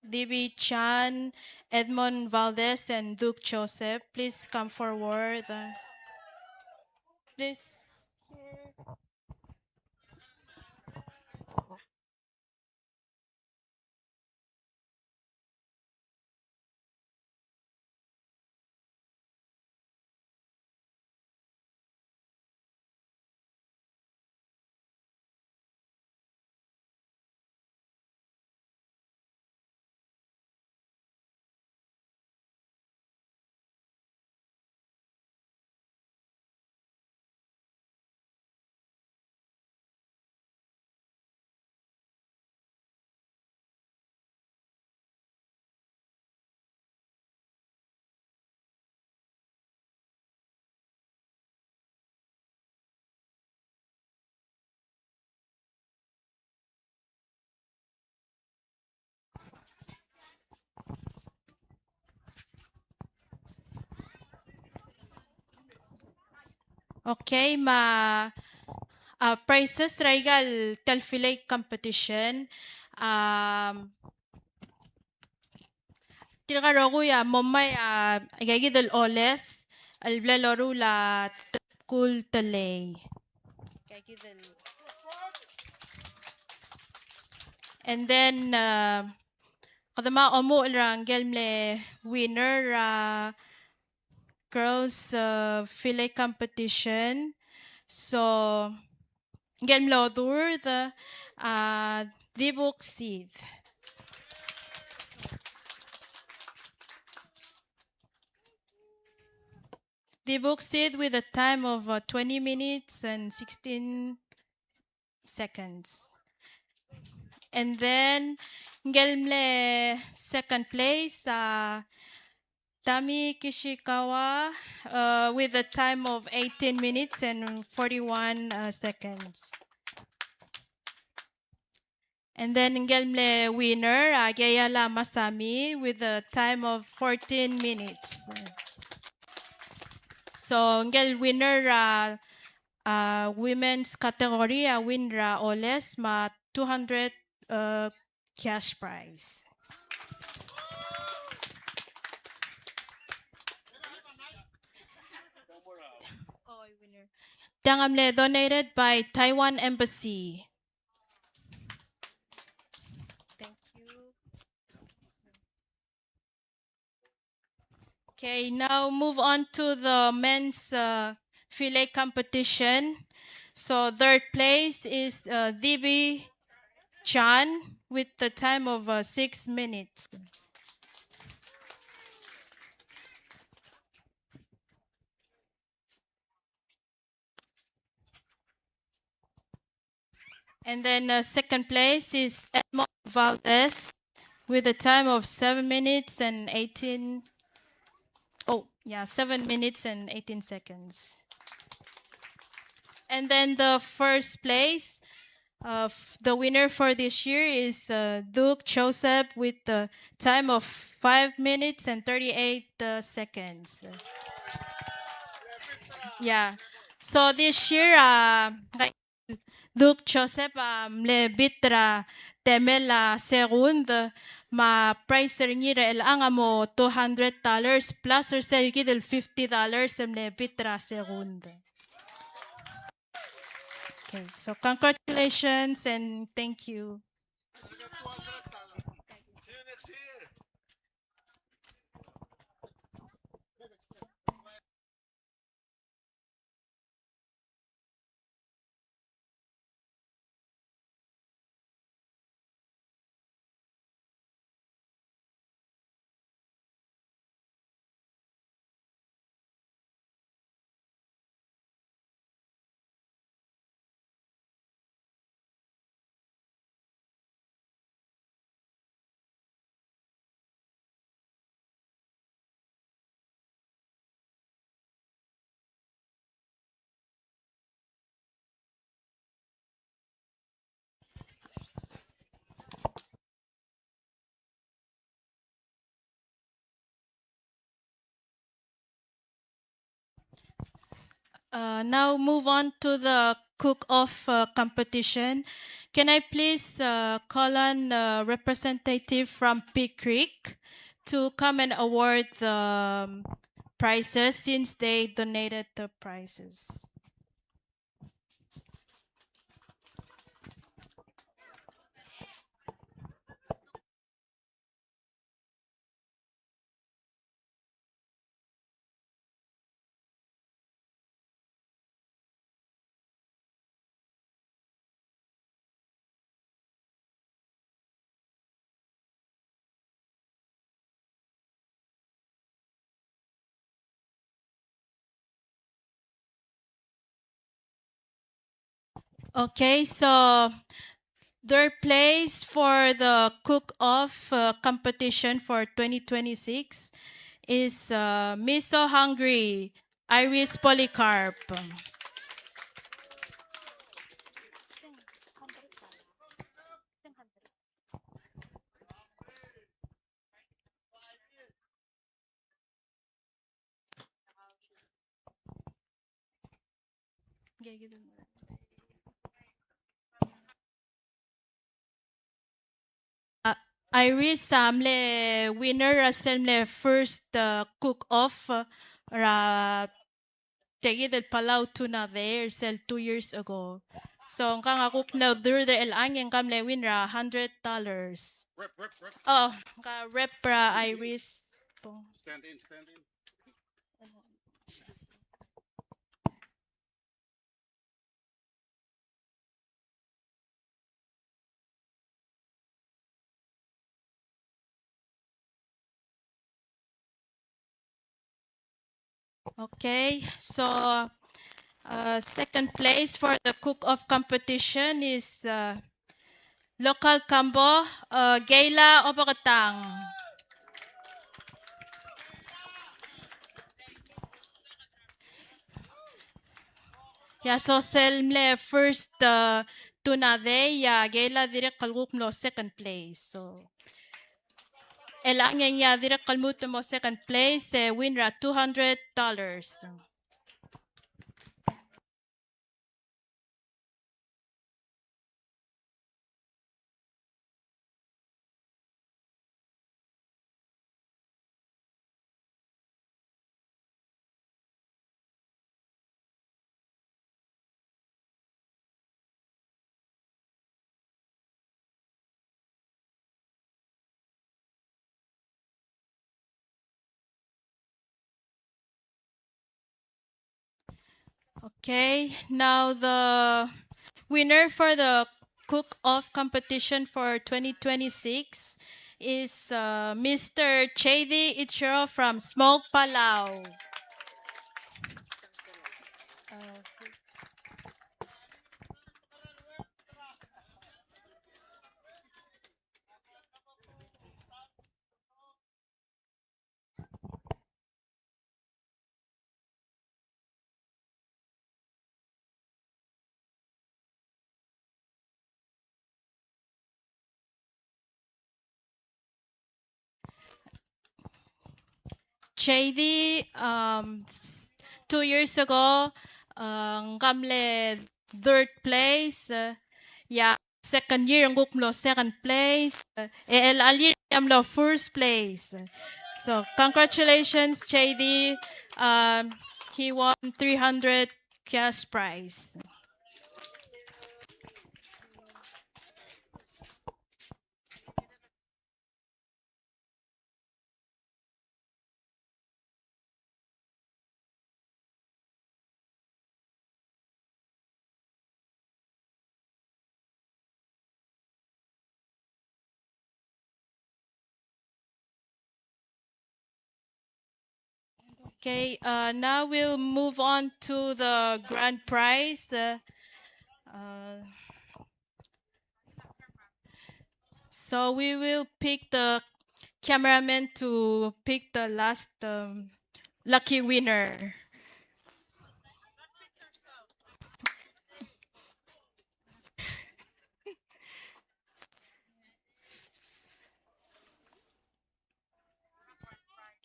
Dibi Chan, Edmond Valdez, and Duke Joseph, please come forward. Please. Okay, me a, a, prizes er aika el tia el fillet competition. Um, Tirka el rokui a mo mei a, aika kid el oles el bla loruul a Trepkul Telei. Aika kid el. And then, uh, kede mo omuchel er a ngike el mle winner er a girls, uh, fillet competition. So, ngike el mlo durt, uh, Dibuk Sid. Dibuk Sid with a time of, uh, twenty minutes and sixteen seconds. And then, ngike el mle second place, uh, Tami Kishikawa, uh, with a time of eighteen minutes and forty-one, uh, seconds. And then, ngike el mle winner, uh, Geyala Masami, with a time of fourteen minutes. So, ngike el winner, uh, uh, women's category, a win er a oles me a two hundred, uh, cash prize. Tiang a mle donated by Taiwan Embassy. Thank you. Okay, now move on to the men's, uh, fillet competition. So third place is, uh, Dibi Chan with the time of, uh, six minutes. And then, uh, second place is Edmond Valdez with a time of seven minutes and eighteen, oh, yeah, seven minutes and eighteen seconds. And then the first place, uh, f-, the winner for this year is, uh, Duke Joseph with the time of five minutes and thirty-eight, uh, seconds. Yeah. So this year, uh, Duke Joseph a mle beat er a temel a second, me a prize er ngii er chelechang a mo two hundred dollars plus er sel kid el fifty dollars el mle beat er a second. Okay, so congratulations and thank you. Uh, now move on to the cook-off, uh, competition. Can I please, uh, call on, uh, representative from Pea Creek to come and award the, um, prizes since they donated the prizes? Okay, so third place for the cook-off, uh, competition for twenty twenty-six is, uh, Miso Hungry, Iris Polycarp. A, Iris a mle winner er sel mle first, uh, cook-off, uh, er a tekid el Palau Tuna Day er sel two years ago. So ngka a kuk mle third er chelechang e ngka a mle win er a hundred dollars. Oh, ngka a rep er a Iris. Stand in, stand in. Okay, so, uh, second place for the cook-off competition is, uh, Local Kambo, uh, Gayla Obaketang. Ia, so sel mle first, uh, Tuna Day, ia Gayla a dirrek el kuk mlo second place. So, chelechang e ng ia dirrek el lmuut el mo second place, e win er a two hundred dollars. Okay, now the winner for the cook-off competition for twenty twenty-six is, uh, Mister J D Ichiro from Smoke Palau. Uh, J D, um, s-, two years ago, uh, ngka a mle third place, uh, ia second year e ng kuk mlo second place, uh, e chelecha el year e ng mlo first place. So congratulations, J D. Um, he won three hundred cash prize. Okay, uh, now we'll move on to the grand prize. Uh, uh, so we will pick the cameraman to pick the last, um, lucky winner.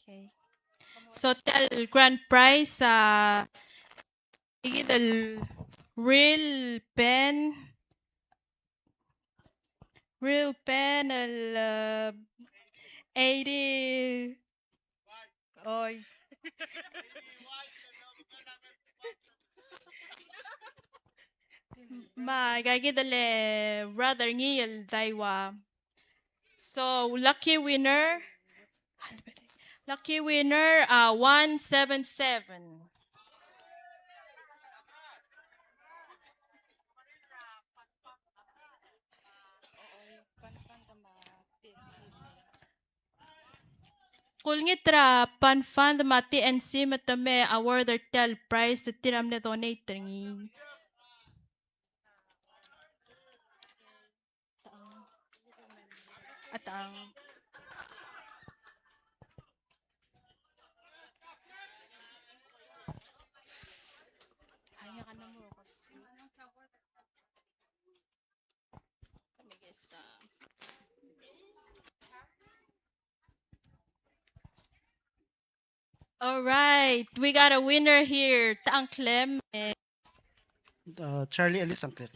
Okay. So tia el grand prize, uh, Kid el real pen, real pen el, uh, eighty. Oi. Me aika kid el brother ngii el Daiwa. So, lucky winner. Lucky winner, uh, one seven seven. Kulengit er a PAN Fund me a T N C me te me award er tia el prize, tir a mle donate er ngii. Atang. All right, we got a winner here. Te ngklem, e. Uh, Charlie Ellis a ngklek.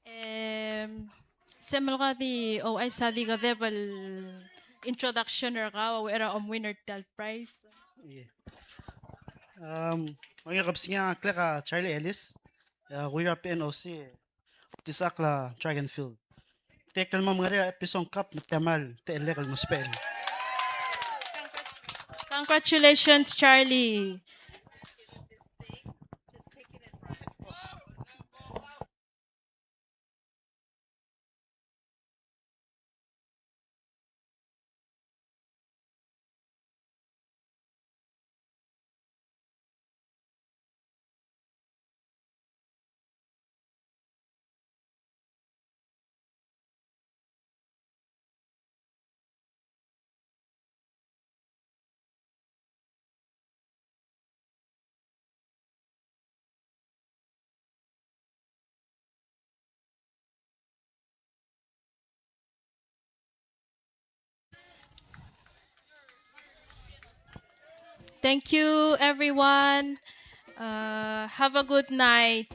Em, se melekoi a di, o, aisei a di kedeb el introduction er kau, a uchei er a om winner tia el prize. Ie. Um, oi, kebesengei a ngklek a Charlie Ellis. E, a kuiu er a P N O C, e, oltisechakl a track and field. Tia el kmal mengerei er a Epsom Cup me te kmal techellek el mespechel. Congratulations, Charlie. Thank you, everyone. Uh, have a good night.